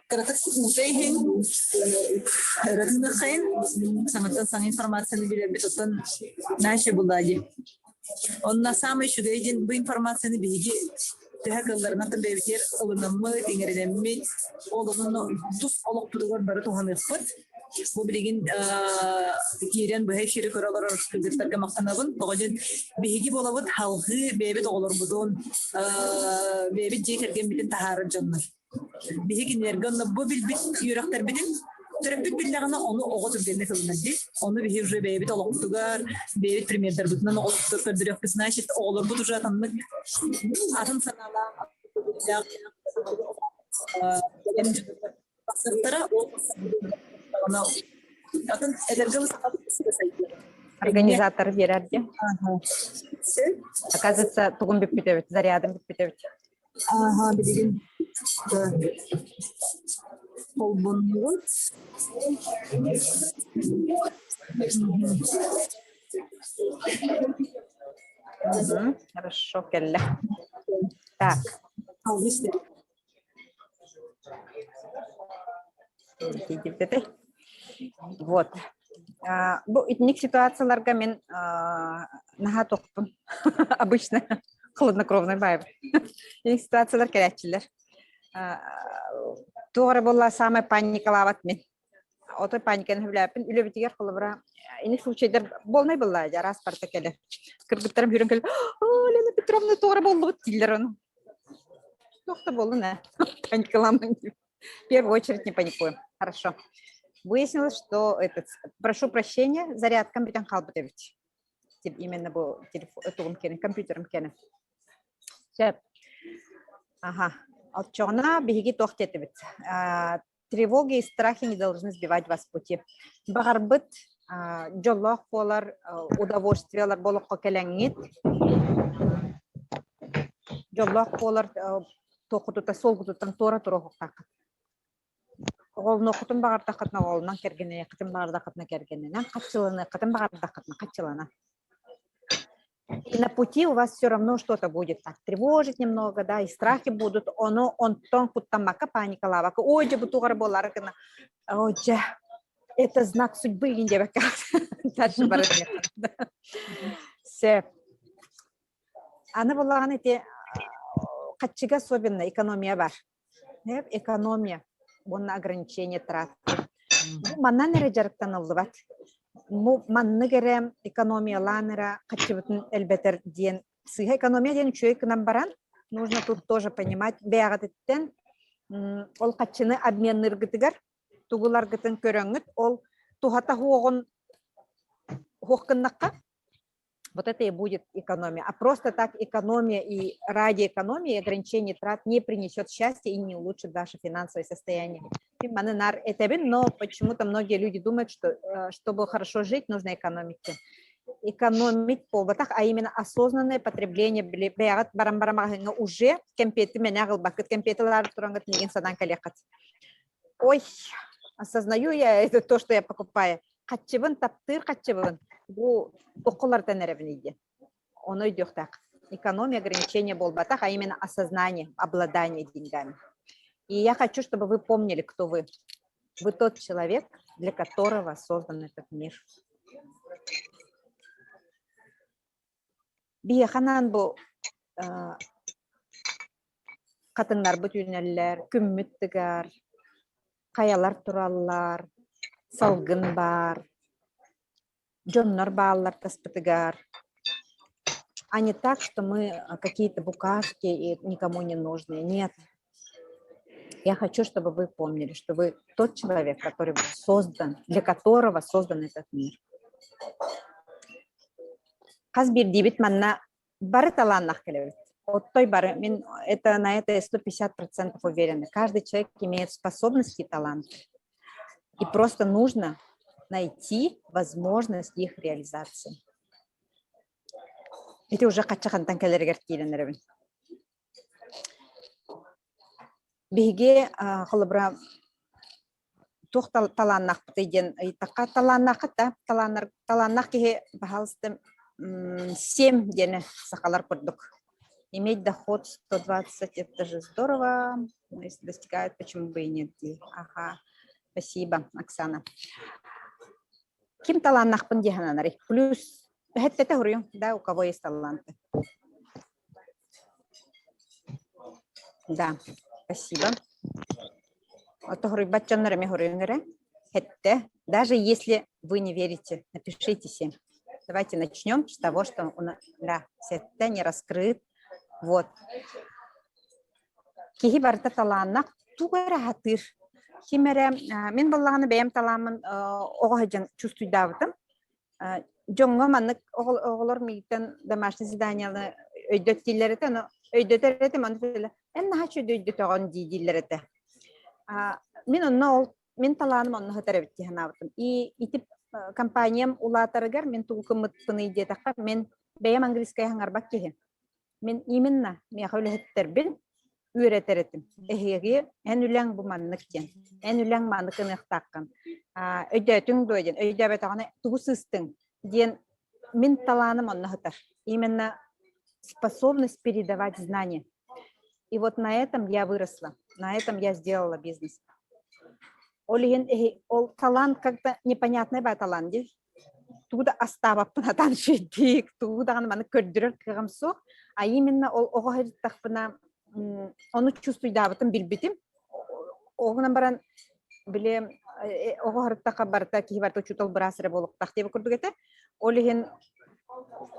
Кыратык уута иһин, ырытыныххайын, саҥаттан саҥа информацияны билэрбит оттон наша была дии. Онно саамай үчүгэй диэн бу информацияны биһиги төһө кыалларынан бэйэбитигэр ылынаммыт, иҥэринэммит, ол онно тус олохпутугар бары туһаныахпыт. Бу билигин киирэн быһа эфири көрө олорор кыргыттарга махтанабын. Тоҕо диэн биһиги буолабыт салҕыы бэйэбит оҕолорбутун, бэйэбит дьиэ кэргэммитин таһаарар дьоннор. Биһиги кинилэргэ онно бу билбит үөрэхтэрбитин төрөппүт биллэҕинэ ону оҕо түргэнник ылынар дии. Ону биһиги уже бэйэбит олохпутугар, бэйэбит примердарбытынан оҕолорбутугар көрдөрүөхпүт. Значит, оҕолорбут уже атыннык атын санаалаах, тахсыахтара ол атын эдэргэ Организатор биэрэр дии. Оказывается, тугум бүппүт эбит, зарядым бүппүт эбит. Ага, билигин холбоннубут. Хорошо, кэллэ. Так. Вот. Бу итинник ситуацияларга мин наһаа тохпун. Обычно холоднокровный баайбын. Итинник ситуациялар кэлээччилэр. Туох эрэ буолла саамай паникалаабат мин. Отой паниканы сөбүлээппин. Үлэбитигэр холобура ини случайдар буолнай буолла араас барыта кэлэр. Кыргыттарым хүрэн кэлэн, «О, Лена Петровна, туох эрэ буоллубут» дииллэр ону. Туох да буоллун ээ. Паникаламаҥ В первую очередь не паникуем. Хорошо. Выяснилось, что этот, прошу прощения, зарядкам бүтэн хаалбыт эбит. Именно бу телефон, тугум кэнэ, компьютерым кэнэ. Сөп. Ага. Оччоҕуна биһиги туох диэтибит? Тревоги и страхи не должны сбивать вас с пути. Баҕарбыт дьоллоох буолар удовольствиелар болоххо кэлэҥҥит. Дьоллоох буолар туоххутута суолгутуттан туора туруохтааххыт. Оҕолонуоххутун баҕардаххытына оҕолонон кэргэнниэххитин баҕардаххытына кэргэннэнэн, хаччыланыаххытын баҕардаххытына хаччыланан. И на пути у вас все равно что-то будет так тревожить немного, да, и страхи будут, ону онтон куттаммакка паникалаабакка, ой, дьэ бу туох эрэ буоллар гына, ой, дьэ, это знак судьбы игин диэбэккэ дальше барар Сөп. Аны буллаҕына ити хаччыга особенно экономия бар. Экономия уонна ограничение трат. Бу манан эрэ дьарыктаныллыбат. Бу маннык эрэ экономиялаан эрэ хаччыбытын элбэтэр диэн сыыһа экономия диэн үчүгэй гынан баран нужно тут тоже понимать бэйэҕититтэн ол хаччыны обменныыргытыгар тугуларгытын көрөҥҥүт ол туһата суоҕун суох гыннахха Вот это и будет экономия. А просто так экономия и ради экономии ограничение трат не принесет счастья и не улучшит ваше финансовое состояние. Но почему-то многие люди думают, что чтобы хорошо жить, нужно экономить. Экономить буолбатах, а именно осознанное потребление бэйэҕит баран барамаҕыҥҥа уже кэмпиэти мэнэ аҕалбаккыт, кэмпиэти ылаары тураҥҥыт миигин санаан кэлиэххит. Ой, осознаю я это то, что я покупаю. Хаччыбын таптыыр хаччыбын бу тоххулартан эрэбин диэн. Ону өйдүөхтээх. Экономия ограничение буолбатах, а именно осознание, обладание деньгами. И я хочу, чтобы вы помнили, кто вы. Вы тот человек, для которого создан этот мир. Биһиэхэ анаан бу хатыҥнарбыт үүнэллэр, күммүт тыгар, хайалар тураллар, салгын баар, дьоннор бааллар таспытыгар. А не так, что мы какие-то букашки и никому не нужные. Нет. Я хочу, чтобы вы помнили, что вы тот человек, который создан, для которого создан этот мир. Хас биирдиибит манна бары талааннаах кэлэбит. Оттой бары, мин это, на это 150% уверена. Каждый человек имеет способности и талант. И просто нужно найти возможность их реализации. Ити уже хачча хантан кэлэригэр киирэн эрэбин. Биһиги холобура туох талааннаахпытый диэн ыйыттахха талааннааххыт да талааннар талааннаах киһи баһаалыста 7 диэни сахалар курдук. Иметь доход 120 это же здорово. Но если достигают, почему бы и нет? Ага. Спасибо, Оксана. Ким талааннахпын дии сананарый? Плюс эһэттэтэ хоруйуҥ, да, у кого есть таланты. Да, спасибо. Ото хоруйбат дьоннор эмиэ хоруйуҥ эрэ. Хэттэ. Даже если вы не верите, напишите семь. Давайте начнем с того, что у нас, да, сэттэ не раскрыт. Вот. Киһи барыта талааннах тугу эрэ сатыыр. Ким эрэ, мин буоллаҕына бэйэм талааммын оҕо сылдьан чувствуйдаабытым. Дьоҥҥо маннык оҕолор миигиттэн домашний заданиелары өйдөт дииллэр этэ, ону өйдөтөр этим, ону эн наһаа үчүгэй өйдөтөҕүн дии дииллэр этэ. Мин онно ол мин талааным онно сытар эбит дии санаабытым. И ити компаниям улаатарыгар мин тугу гыммыппыный диэтэххэ, мин бэйэм английскай хаҥарбат киһи. Мин именно миэхэ үлэһиттэрбин үөрэтэр этим. Эһиги эн үлэҥ бу маннык диэн. Эн үлэҥ маннык гыныахтааххын. Өйдөөтүҥ дуо диэн. Өйдөөбөтөҕүнэ тугу сыыстыҥ диэн мин талааным онно сытар. Именно способность передавать знания. И вот на этом я выросла, на этом я сделала бизнес. Ол иһин ол талант как-то непонятный баа талант дии. Тугу да астаабаппын атаан үчүгэйдик, тугу даҕаны маны көрдөрөр кыаҕым суох. А именно ол оҕо сырыттахпына ону чувствуйдаабытын билбитим. Ол гынан баран били оҕо сырыттахха барыта киһи барыта учуутал быраас эрэ буолуохтаах диэбит курдук этэ. Ол иһин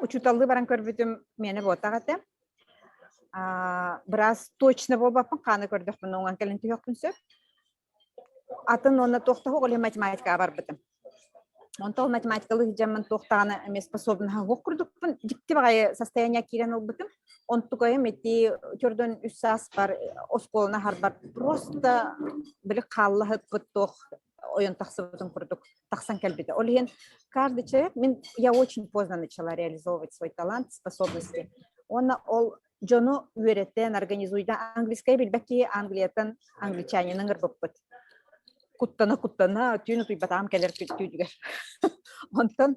учууталлыы баран көрбүтүм миэнэ буотах этэ. Быраас точно буолбаппын, хааны көрдөхпүнэ уҥан кэлин түһүөхпүн сөп. Атын уонна туох да суох, ол иһин математикаҕа барбытым. Онтон ол математикалыы сылдьаммын туох даҕаны эмиэ способнаһа суох курдукпун. Дьикти баҕайы состояние киирэн ылбытым. Онтукайым ити төрдөн үс сааспар оскуоланы аһарбар просто били хаалла сыппыт туох ойон тахсыбытын курдук тахсан кэлбитэ. Ол иһин каждый человек, мин я очень поздно начала реализовывать свой талант, способности. Уонна ол дьону үөрэтэн, организуйда английскай билбэт киһи Англияттан англичанины ыҥырбыппыт. Куттана-куттана түүн утуйбатаҕым кэлэр түүнүгэр. Онтон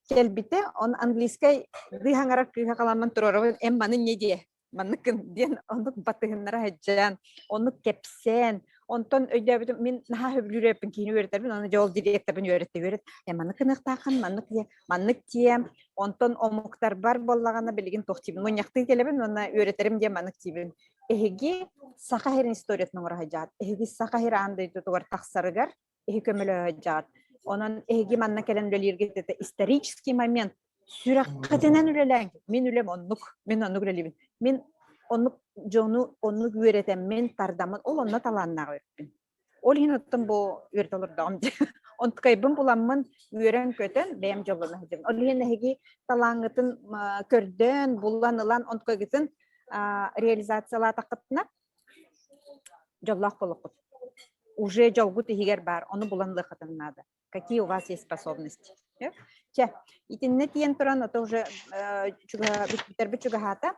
кэлбитэ, он английскай дыыһаҥарар кыыһа халаммын туруорабын, эн маны не диэ манныккын диэн оннук батыһыннара сылдьан, оннук кэпсээн, онтон өйдөөбүтүм мин наһаа сөбүлүүр эппин киини үөрэтэрбин, ону дьэ ол директорбын үөрэттэ үөрэт, э маннык гыныахтааххын, маннык диэ, маннык диэ, онтон омуктарбар буоллаҕына билигин туох диибин, мунньахтыы кэлэбин уонна үөрэтэрим диэн маннык диибин. Эһиги Саха сирин историятын оҥоро сылдьаҕыт, эһиги Саха сир аан дойдутугар тахсарыгар эһи көмөлөһө сылдьаҕыт. Онон эһиги манна кэлэн үлэлииргит это исторический момент. Сүрэххитинэн үлэлээҥ. Мин үлэм оннук. Мин оннук үлэлиибин. Мин оннук дьону оннук үөрэтэммин, тардаммын, ол онно талааннаах үөрпүн. Ол иһин оттон бу үөрэтэ олордоҕум дии. Онтукайбын буламмын үөрэн-көтөн бэйэм дьоллоно сылдьабын. Ол иһин эһиги талааҥҥытын көрдөөн, булан ылан онтукайгытын реализациялаатаххытына дьоллоох буолуоххут. Уже дьолгут иһигэр баар, ону булан ылыаххытын наада. Какие у вас есть способности? Чэ, итиннэ тиийэн туран, это уже бүтэрбит чугаһаата.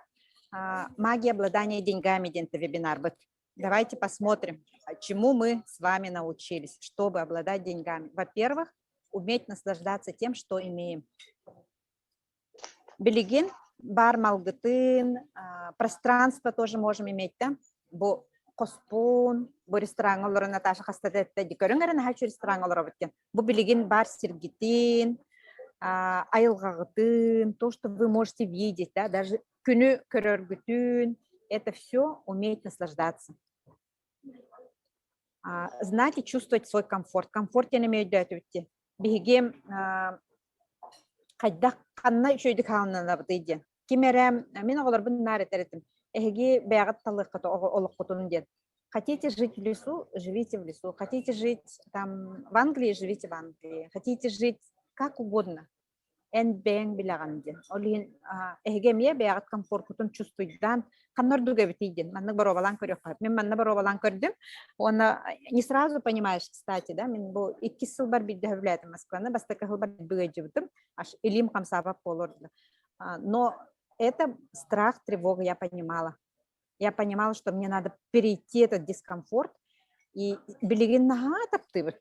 Магия обладания деньгами диэн вебинарбыт. Давайте посмотрим, чему мы с вами научились, чтобы обладать деньгами. Во-первых, уметь наслаждаться тем, что имеем. Билигин баар малгытын, пространство тоже можем иметь да. Бу хоспун, бу рестораҥҥа олорон Наташа хаста да эттэ, көрүҥ эрэ наһаа үчүгэй рестораҥҥа олоробут диэн. Бу билигин баар сиргитин, айылҕаҕытын, то, что вы можете видеть, да, даже күнү көрөргүтүн, это все уметь наслаждаться. Знать и чувствовать свой комфорт. Комфорт диэн эмиэ өйдөөтүбүт дии. Биһиги хайдах ханна үчүгэйдик хаалынабытый диэн. Ким эрэ мин оҕолорбун наар этэр этим. Эһиги бэйэҕит талыаххыт олоххутун диэн. Хотите жить в лесу, живите в лесу. Хотите жить там в Англии, живите в Англии. Хотите жить как угодно. Эн бэйэҥ билэҕин диэн. Ол иһин эһиги эмиэ бэйэҕит комфоркутун чувствуйдаан ханна ордук эбитий диэн маннык боруобалаан көрүөххэ. Мин манна боруобалаан көрдүм. Уонна не сразу понимаешь, кстати, да, мин бу иккис сылбар биирдэ сөбүлээтим Москваны, бастакы сылбар быгайдьыбытым, аж илиим хамсаабат буолуор. Но это страх, тревога, я понимала. Я понимала, что мне надо перейти этот дискомфорт, и билигин наһаа таптыыбын.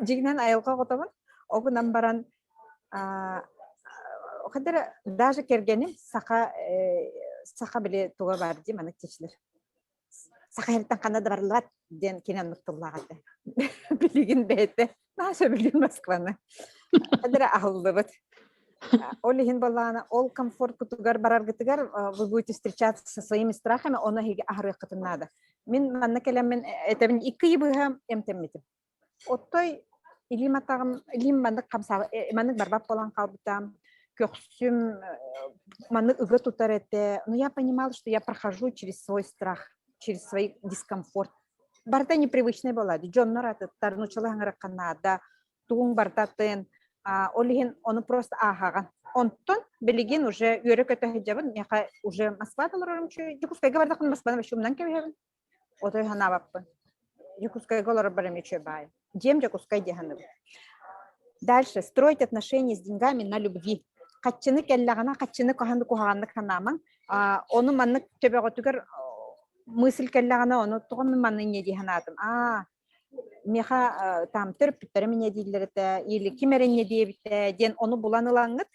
Дьиҥинэн айылҕа оҕотобун. Ол гынан баран Хадара даже кэргэним саха саха били туга бар дии маннык тиэчилэр. Саха иһиттэн ханна да барыллыбат диэн кини оннук тыллаах этэ. Билигин бэйэтэ наша сөбүлүүр Москваны. Хадара аһыллыбыт. Ол иһин буоллаҕына ол комфорткутугар бараргытыгар вы будете встречаться со своими страхами, ону эһиги аһарыаххытын наада. Мин манна кэлэммин этэбин икки ый быһа эмтэммитим. Оттой илиим атаҕым илиим маннык хамсаа маннык барбат буолан хаалбыта. Көхсүм маннык ыга тутар этэ. Но я понимала, что я прохожу через свой страх, через свой дискомфорт. Барыта непривычный буолла. Дьоннор атыттар, нууччалыы хаҥырахха наада, тугуҥ барыта атын. Ол иһин ону просто ааһаҕын. Онтон билигин уже үөрэ-көтө сылдьабын. Миэхэ уже Москвада олорорум үчүгэй. Дьокуускайга бардахпына Москваны вообще умнан кэбиһэбин. Отой санаабаппын. Дьокуускайга олорорбор эмиэ үчүгэй баайым. Дьиэм Дьокуускай дии саныыбын. Дальше. Строить отношения с деньгами на любви. Хаччыны кэллэҕинэ хаччыны хаһан куһаҕаннык санаамаҥ. Ону маннык төбөҕүтүгэр мысль кэллэҕинэ ону тоҕо мин манны инньэ дии санаатым. Аа, миэхэ там төрөппүттэрим инньэ дииллэр этэ или ким эрэ инньэ диэбитэ диэн ону булан ылаҥҥыт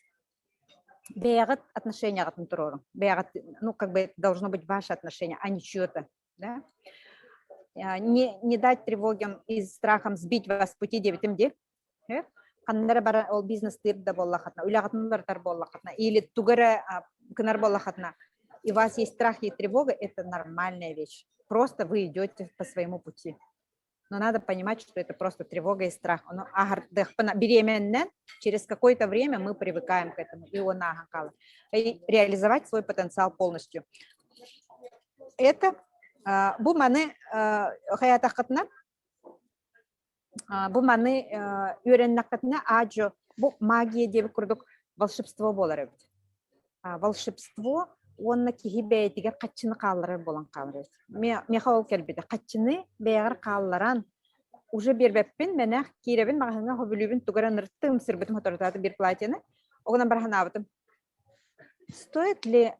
бэйэҕит отношенияҕытын туруоруҥ. Бэйэҕит, ну, как бы должно быть ваше отношение, а не чье-то. Да? Не дать тревогам и страхам сбить вас с пути диэбитим дии. Ханна эрэ бара ол бизнестыыр да буоллаххытына, үлэҕитин барытар буоллаххытына, или тугу эрэ гынар буоллаххытына, и у вас есть страх и тревога, это нормальная вещь. Просто вы идете по своему пути. Но надо понимать, что это просто тревога и страх. Ону беременна, через какое-то время мы привыкаем к этому, и он И реализовать свой потенциал полностью. Это бу маны хаятаххытына бу маны үөрэннэххитинэ аадьо бу магия диэбит курдук волшебство буолар эбит. Волшебство уонна киһи бэйэтигэр хаччыны хаалларар буолан хаалар эбит. Миэхэ ол кэлбитэ. Хаччыны бэйэҕэр хаалларан уже биэрбэппин, мэнэх киирэбин маҕаһыыҥҥа хобүлүүбүн тугу эрэ ынырыттым, сырбытым соторутааты биир платьены. Оҕунан бара санаабытым. Стоит ли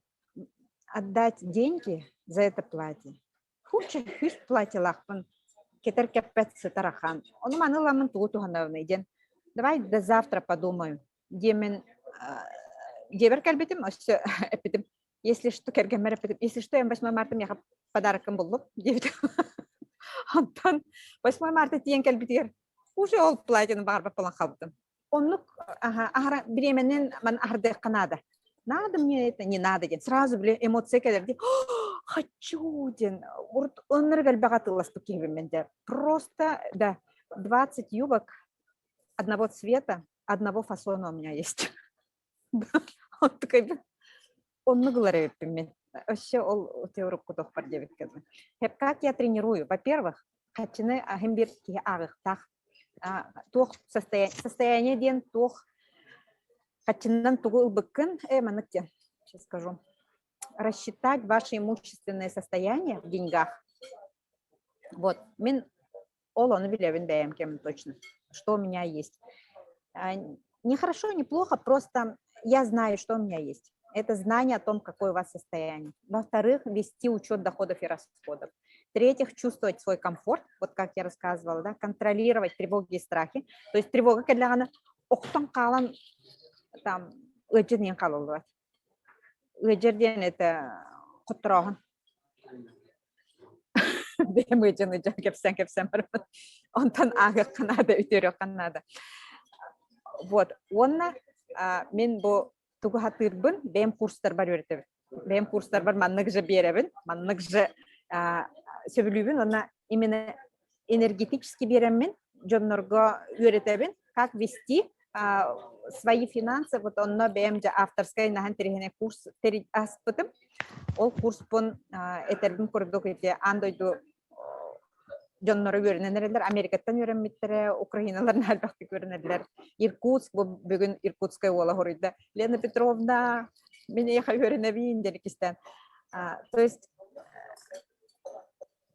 отдать деньги за это платье? Хуча үс платьелаахпын кэтэр кэппэт сытар ахан. Ону маны ыламмын тугу туһанабыный диэн. Давай до завтра подумаю. Диэмин дьиэбэр кэлбитим, өссө эппитим. Если что, кэргэммэр эппитим. Если что, я 8 марта миэхэ подарокым буллум диэбитим. Онтон 8 марта тиийэн кэлбитигэр уже ол платьены баҕарбат буолан хаалбытым. Оннук аһара бириэмэнэн ман аһардыахха наада. Надо мне это, не надо диэн. Сразу били эмоция кэлэр дии. Хочу диэн. Урут оннор элбэх атыыласпыт киһибин мен дэ. Просто, да, 20 юбок одного цвета, одного фасона у меня есть. Он такой, оннук ылар эбиппин мин. Өссө ол теорукку тохпар диэбиккэ Как я тренирую? Во-первых, хаччыны аһын бир киһи ааҕыахтаах. Туох состояние диэн туох хаччыннан тугу ылбыккын, маннык диэн, сейчас скажу. Рассчитать ваше имущественное состояние в деньгах. Вот, мин ол ону билэбин бэйэм кэм точно, что у меня есть. Не хорошо, не плохо, просто я знаю, что у меня есть. Это знание о том, какое у вас состояние. Во-вторых, вести учет доходов и расходов. В-третьих, чувствовать свой комфорт, вот как я рассказывала, да, контролировать тревоги и страхи. То есть тревога кэллэҕинэ охтон хаалан там ыалдьар диэн хаалыллыбат. Ыалдьар диэн это хотторооһун. Бэйэм ыалдьан ыалдьан кэпсээн кэпсээн барабын. Онтон ааһыахха наада, үтүөрүөххэ наада. Вот. Уонна мин бу тугу сатыырбын бэйэм курстарбар үөрэтэбин. Бэйэм курстарбар маннык же биэрэбин, маннык же сөбүлүүбүн уонна именно энергетически биэрэммин дьоннорго үөрэтэбин, как вести свои финансы, вот онно бэйэм дьэ авторскай наһан тириһинэ курс аспытым. Ол курспун этэрбин курдук ити аан дойду дьонноро үөрэнэн эрэллэр. Америкаттан үөрэммиттэрэ, Украиналар элбэхтик үөрэнэллэр. Иркутск, бу бүгүн Иркутскай уола хоруйда. Лена Петровна, мин эйиэхэ үөрэнэбин диэн иккистээн. То есть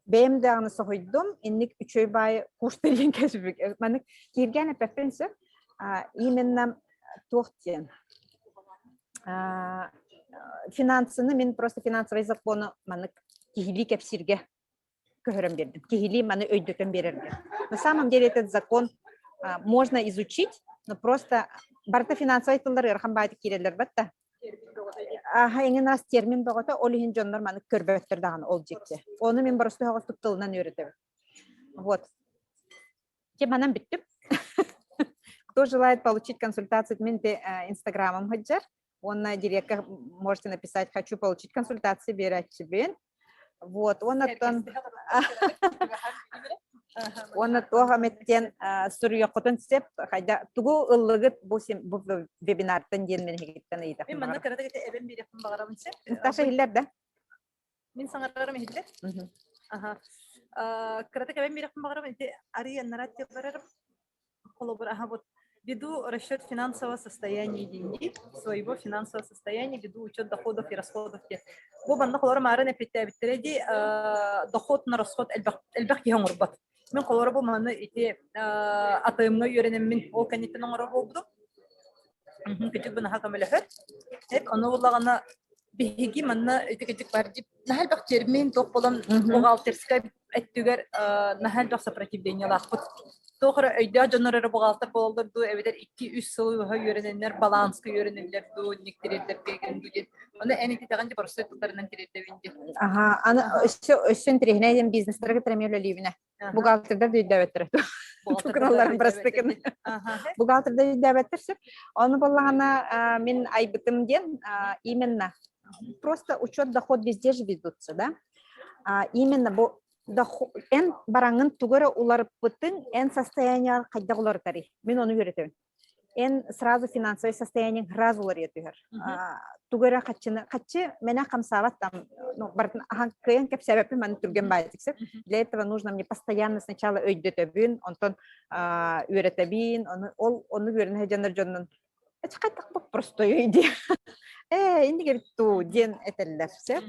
бэйэм даҕаны соһуйдум, инник үчүгэй баайы курс тэрийэн кэбиспит. Маннык кииргээн эппэппин сөп. Именно туох диэн финансыны мин просто финансовый закону маннык киһилии кэпсииргэ көһөрөн биэрдим. Киһилии маны өйдөтөн биэрэргэ. На самом деле этот закон можно изучить, но просто Барыта финансовай тыллар ыарахан баайдык киирэллэр батта. Аха эҥин ас термин бөҕөтө, ол иһин дьоннор маны көрбөттөр даҕаны ол дьикти. Ону мин боростуой оҕостук тылынан үөрэтэбин. Вот. Те манан бүттүм. Кто желает получить консультацию, мен те инстаграмым хаджар. Уонна директка можете написать «Хочу получить консультации» биэрээччибин. Вот, уонна уонна туох эмиттен суруйуоххутун сөп хайда тугу ыллыгыт бу бу вебинартан диэн мен эһигиттэн ыйытахпын. Мин манна кыратык ити эбэн биэриэхпин баҕарабын сөп. Наташа иһиллэр да? Мин саҥарарым иһиллэр. Аха. Кыратык эбэн биэриэхпин баҕарабын ити арый аннараа тылларарым Холобур, аха вот веду расчет финансового состояния деньги, своего финансового состояния, веду учет доходов и расходов диэн. Бу манна холоро маарын эппиттээбиттэрэ дии, доход на расход элбэх элбэх киһи оҥорбот. Мин холоро бу маны ити АТМ-ҥа үөрэнэммин ол кэнниттэн оҥорор буолбутум. Кытык бынаха көмөлөһөр. Эп ону буллаҕына биһиги манна ити кытык бар дип наһаа элбэх термин туох буолан бухгалтерскай өттүгэр наһаа элбэх сопротивлениелаахпыт. Туох эрэ өйдөөх дьоннор эрэ бухгалтер буолаллар дуу, эбэтэр 2-3 сыл быһа үөрэнэннэр, баланска үөрэнэллэр дуу, инник тириэрдэргэ дуу диэн. Ону эн ититэҕин дьэ простой тылларынан тириэрдэбин диэн. Аха, аны өссө өссө интэриэһинэй диэн бизнестэргэ тирэми үлэлиибинэ. Бухгалтердар да өйдөөбөттөр. Тукуналларын простыкын. Бухгалтердар өйдөөбөттөр сөп. Ону буоллаҕына мин айбытым диэн именно просто учет доход везде же ведутся, да? Именно бу эн бараҥын тугу эрэ уларыппытыҥ эн состояниеҕар хайдах уларытарый? Мин ону үөрэтэбин. Эн сразу финансовое состояниеҥ сразу уларыйа түһэр. Тугу эрэ хаччыны хаччы мэнэ хамсаабат там ну бартын ахан кыайан кэпсээбэппин маны түргэн баайдык сөп. Для этого нужно мне постоянно сначала өйдөтөбүн, онтон үөрэтэбин, ону ол ону үөрэнэ сылдьаннар дьоннун хайдах простой диэн ээ иннигэр туу диэн этэллэр сөп.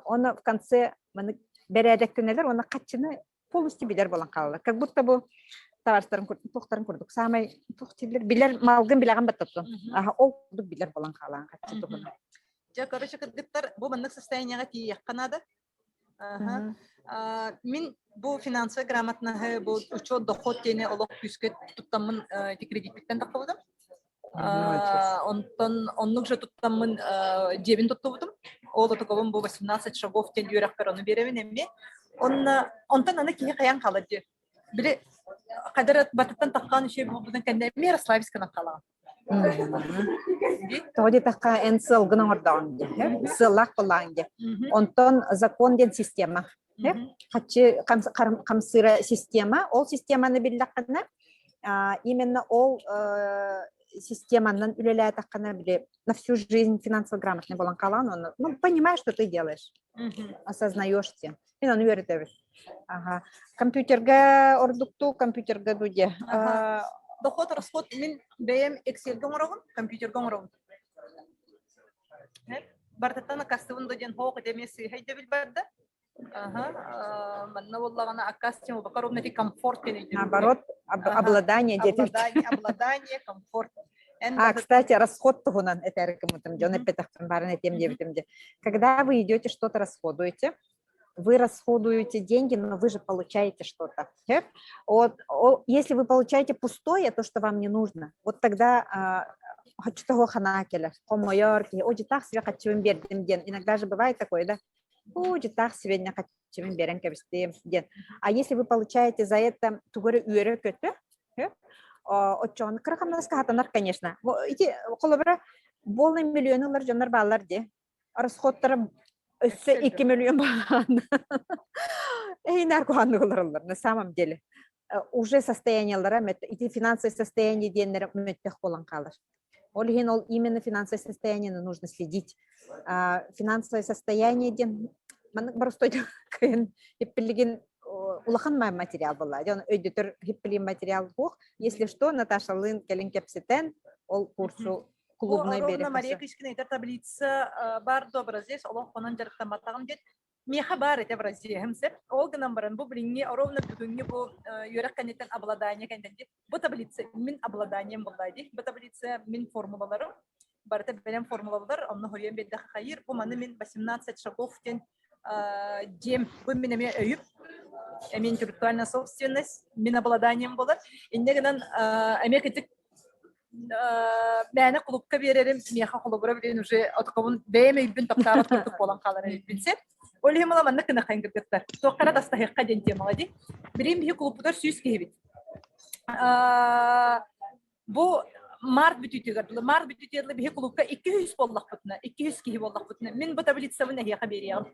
Оны в конце маны бэрээдэктэнэлэр уонна хаччыны полностью билэр буолан хаалаллар. Как будто бу табаарыстарын туохтарын курдук саамай туох дииллэр билэр малгын билэҕин баттаттын. Аха ол курдук билэр буолан хаалаан хаччы туһунан. Дьэ, короче, кыргыттар бу маннык состояниеҕа тиийиэххэ наада. Аха. Мин бу финансовый грамотнаһы, бу учет доход диэни олох күүскэ туттаммын ити кредиппиттэн таххыбытым. Онтон оннук же туттаммын дьиэбин туттубутум. Ол отокобун бу 18 шагов диэн үөрэхпэр ону биэрэбин эмиэ. Онна онтон аны киһи хайан хаалар дии. Били хайдар батыттан таххан үчүгэй буолбутун кэннэ эмиэ расслабиться гынан хаалаҕын. Тоҕо диэтэххэ эн сыалгын оҥордоҕуҥ дии, сыаллаах буоллаҕыҥ дии. Онтон закон диэн система. Хаччы хамсыыра система. Ол системаны биллэххинэ, именно ол системанан үлэлээтэххинэ били на всю жизнь финансово грамотный буолан хаалаҕын онно ну понимаешь, что ты делаешь, осознаешь те. Мин ону үөрэтэбин. Ага. Компьютерга ордуктуу, компьютерга дуу диэ. Доход, расход мин бэйэм Excel-гэ оҥоробун, компьютерга оҥоробун. Бартаттан аккастыбын да диэн хоох ити эмиэ сыыһа өйдөбүл барда. Аха, манна буоллаҕына аккаас тем бакар ровно комфорт диэн өйдөбүл. Наоборот, обладание диэтим. Обладание, обладание, комфорт. А, кстати, расход туһунан этэр гыммытым, дьон эппэтэхпин баарын этиэм диэбитим де. Когда вы идете что-то расходуете, вы расходуете деньги, но вы же получаете что-то. Вот, если вы получаете пустое, то, что вам не нужно, вот тогда хочу того хана келер, хомойор, о, так себе хочу бердим ден. Иногда же бывает такое, да? О, так себе не хочу берен кэбистим ден. А если вы получаете за это тугу эрэ үөрэ көтө, оччоҕуна кыра хамнаска хатанар, конечно. Ити холобура полный миллионы ылар дьоннор бааллар дии. Расходтара өссө 2 миллион баан. Эйнар куһааннык олороллор на самом деле. Уже состояниелара ити финансовое состояние диэннэр мөттөх буолан хаалар. Ол иһин ол именно финансовое состояние нужно следить. Финансовое состояние диэн маннык боростой кыһын иппилигин улахан материал была. Дьон өйдөтөр хиппилин материал буох. Если что, Наташалыын кэлин кэпсэтэн ол курсу клубной Ровно Мария Кычкина этэр таблица бар добра здесь олох онон дьарыктамматаҕым диэн миэхэ баар этэ образеһым сөп. Ол гынан баран бу билиҥҥи ровно бүгүҥҥү бу үөрэх кэнниттэн обладание кэнниттэн бу таблица мин обладанием буолла дии. Бу таблица мин формулаларым барыта бэлэм формулалар онно хоруйан биэрдэххэ хайыыр. Бу маны мин 18 шагов диэн дьиэм бу мин эмиэ өйүм эмиэ интеллектуальная собственность мин обладанием болар. Инньэ гынан эмиэ кытык. Мээнэ кулупка биэрэрим миэхэ холобура билин уже отокобун бэйэм өйбүн таптаабат курдук буолан хаалар эбиппин сеп. Ол иһин мала маннык гынахайын кыргыттар. Туохха тастаһыахха диэн темаҕа дии. Билигин биһи кулуппутар 100 киһибит. Бу март бүтүүтүгэр дылы, март бүтүүтүгэр дылы биһи кулуупка 200 буоллахпытына, 200 киһи буоллахпытына, мин бу таблицабын эһиэхэ биэриэҕим,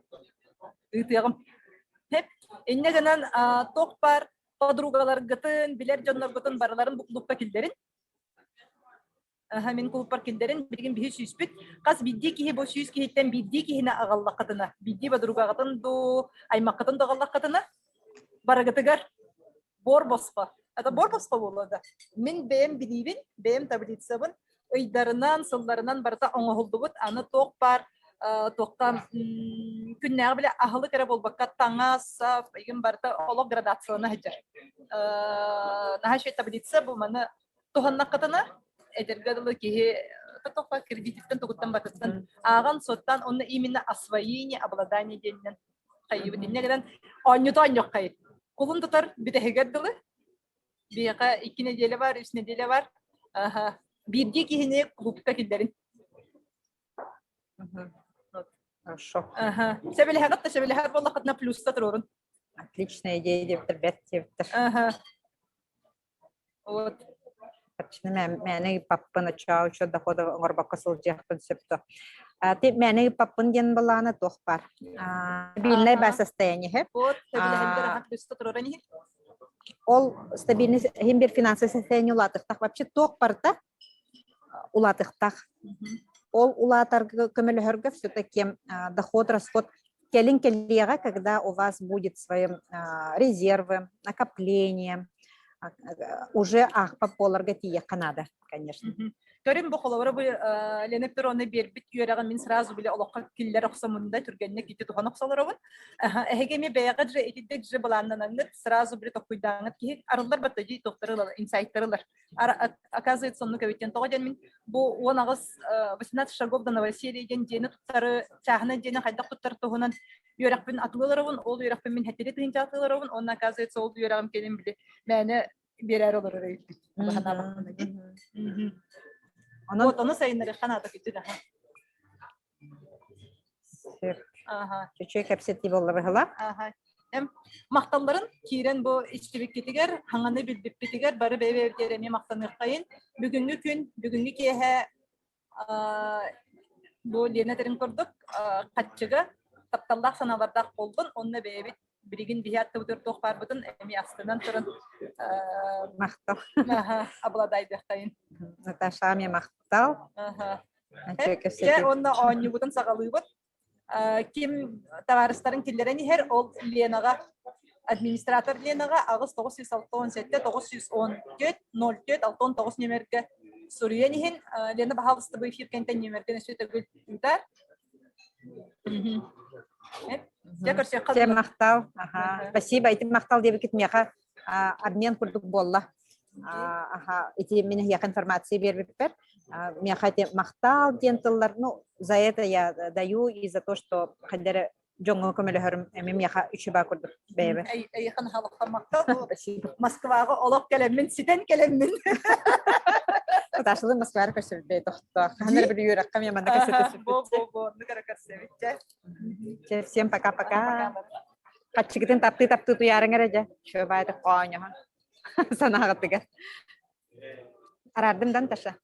ыытыаҕым. Хеп. Инньэ гынан туох баар подругаларгытын, билэр дьонноргутун барыларын бу кулуупка киллэрин. Аха, мин кулуппар киллэрин, билигин биһи сүүспүт. Хас биирдии киһи бу 100 киһиттэн биирдии киһини аҕаллаххытына, биирдии подругаҕытын дуу, аймаххытын да аҕаллаххытына, барыгытыгар Буор босхо. Это буор босхо буолуо да. Мин бэйэм билиибин, бэйэм таблицабын ыйдарынан, сылларынан барыта оҥоһуллубут. Аны туох баар туохха күннээҕи бile аһылык эрэ буолбакка таҥас, сап, игин барыта олох градациялана сылдьар. Наһаа үчүгэй таблица бу маны туһаннаххытына эдэргэ дылы киһи тохха кредититтэн тугуттан батыттан ааҕан суоттаан онно именно освоение обладание диэнинэн хайыыбыт инньэ гынан оонньута оонньуоххайын кулун тутар бүтэһигэр дылы биһиэхэ икки нэдиэлэ бар үс нэдиэлэ бар биирдии киһини клубка киллэрин. Хорошо. Сөбүлэһэҕит да сөбүлэһэр буоллаххытына плюста туруорун. Отличная идея диэбиттэр, бэрт диэбиттэр. Вот. Харчыны мээнэ ыыппаппын, оччоҕо учет дохода оҥорбокко сылдьыахпын сөп дуо? Ти мээнэ ыыппаппын диэн былаана туох баар? Стабильное баа состояние иһэ. Вот, стабильный плюс тураран иһин. Ол стабильный иһин бир финансовый состояние улаатыахтаах. Вообще туох барыта улаатыахтаах. Ол улаатарга көмөлөһөргө все-таки доход, расход кэлин кэлиэҕэ, когда у вас будет свои резервы, накопление, уже аахпат буоларга тиийиэххэ наада, конечно. Көрүм бу холобура бу Лена Петровна биэрбит үөрэҕин мин сразу били олоххо киллэр охсомунда түргэнник ити туһан охсолоробун. Эһиги эми бэйэҕит же итиддик же былааннанаҥҥыт сразу били токкуйдааҥҥыт киһи арыллар баттажи тохтары ылар инсайттары ылар. Оказывается, оннук эбит диэн тоҕо диэн мин бу 18 18 шагов до новоселья диэн дьиэни туттары чааһынай дьиэни хайдах туттар туһунан үөрэхпин атылыыларабын ол үөрэхпин мин хэттили тыһыынча атылыыларабын уонна оказывается ол үөрэҕим кэлин били мээнэ биэрээр олорор эбиппит Онон вот ону сайыннарыахха наада күтүн аха Аха. Үчүгэй кэпсэтии буолла быһыла. Аха. Эм махталларын киирэн бу истибиккитигэр, хаҥаны билбиппитигэр бары бэйэ-бэйэбитигэр эмиэ махтаныаххайын. Бүгүҥҥү күн, бүгүҥҥү киэһэ бу Лена этэрин курдук хаччыга тапталлаах санаалардаах буоллун, онно бэйэбит билигин биһи аттыбытыгар туох баарбытын эмиэ астынан туран махтал. Обладайдыахтайын. Наташа эмиэ махтал. Дьэ, уонна оонньуубутун саҕалыыбыт. Ким табаарыстарын киллэрэн иһэр, ол Ленаҕа, администратор Ленаҕа 8 967 914 04 69 нүөмэргэ суруйан иһин. Лена, баһаалыста, бу эфир кэнтэн нүөмэргин өссө төгүл ыытаар. Дьэ, көрсүөххэ. Дьэ, махтал. Спасибо. Ити махтал диэбиккит миэхэ обмен курдук буолла. Аха, ити мин эһиэхэ информация биэрбиппэр. Миэхэ ити махтал диэн тыллар, ну, за это я даю и за то, что хайдары дьоҥҥо көмөлөһөрүм эми миэхэ үчүбаа курдук бэйэбэ. Эйиэхэ наһаа махтал. Москваҕа олох кэлэммин, ситэн кэлэммин. Наташалыы Москваҕа көрсөбүт тохтоо. Хаһан эрэ бір үөрэххэ мен манна көрсөтөсүбүт. Бо бо бо, оннук эрэ көрсөбүт. Всем пока-пока. Хаччыгытын таптыы-таптыы туйаарыҥ эрэ дьэ. Чуобаайдык хооньоһон. Санааҕытыгар. Араардым да, Наташа?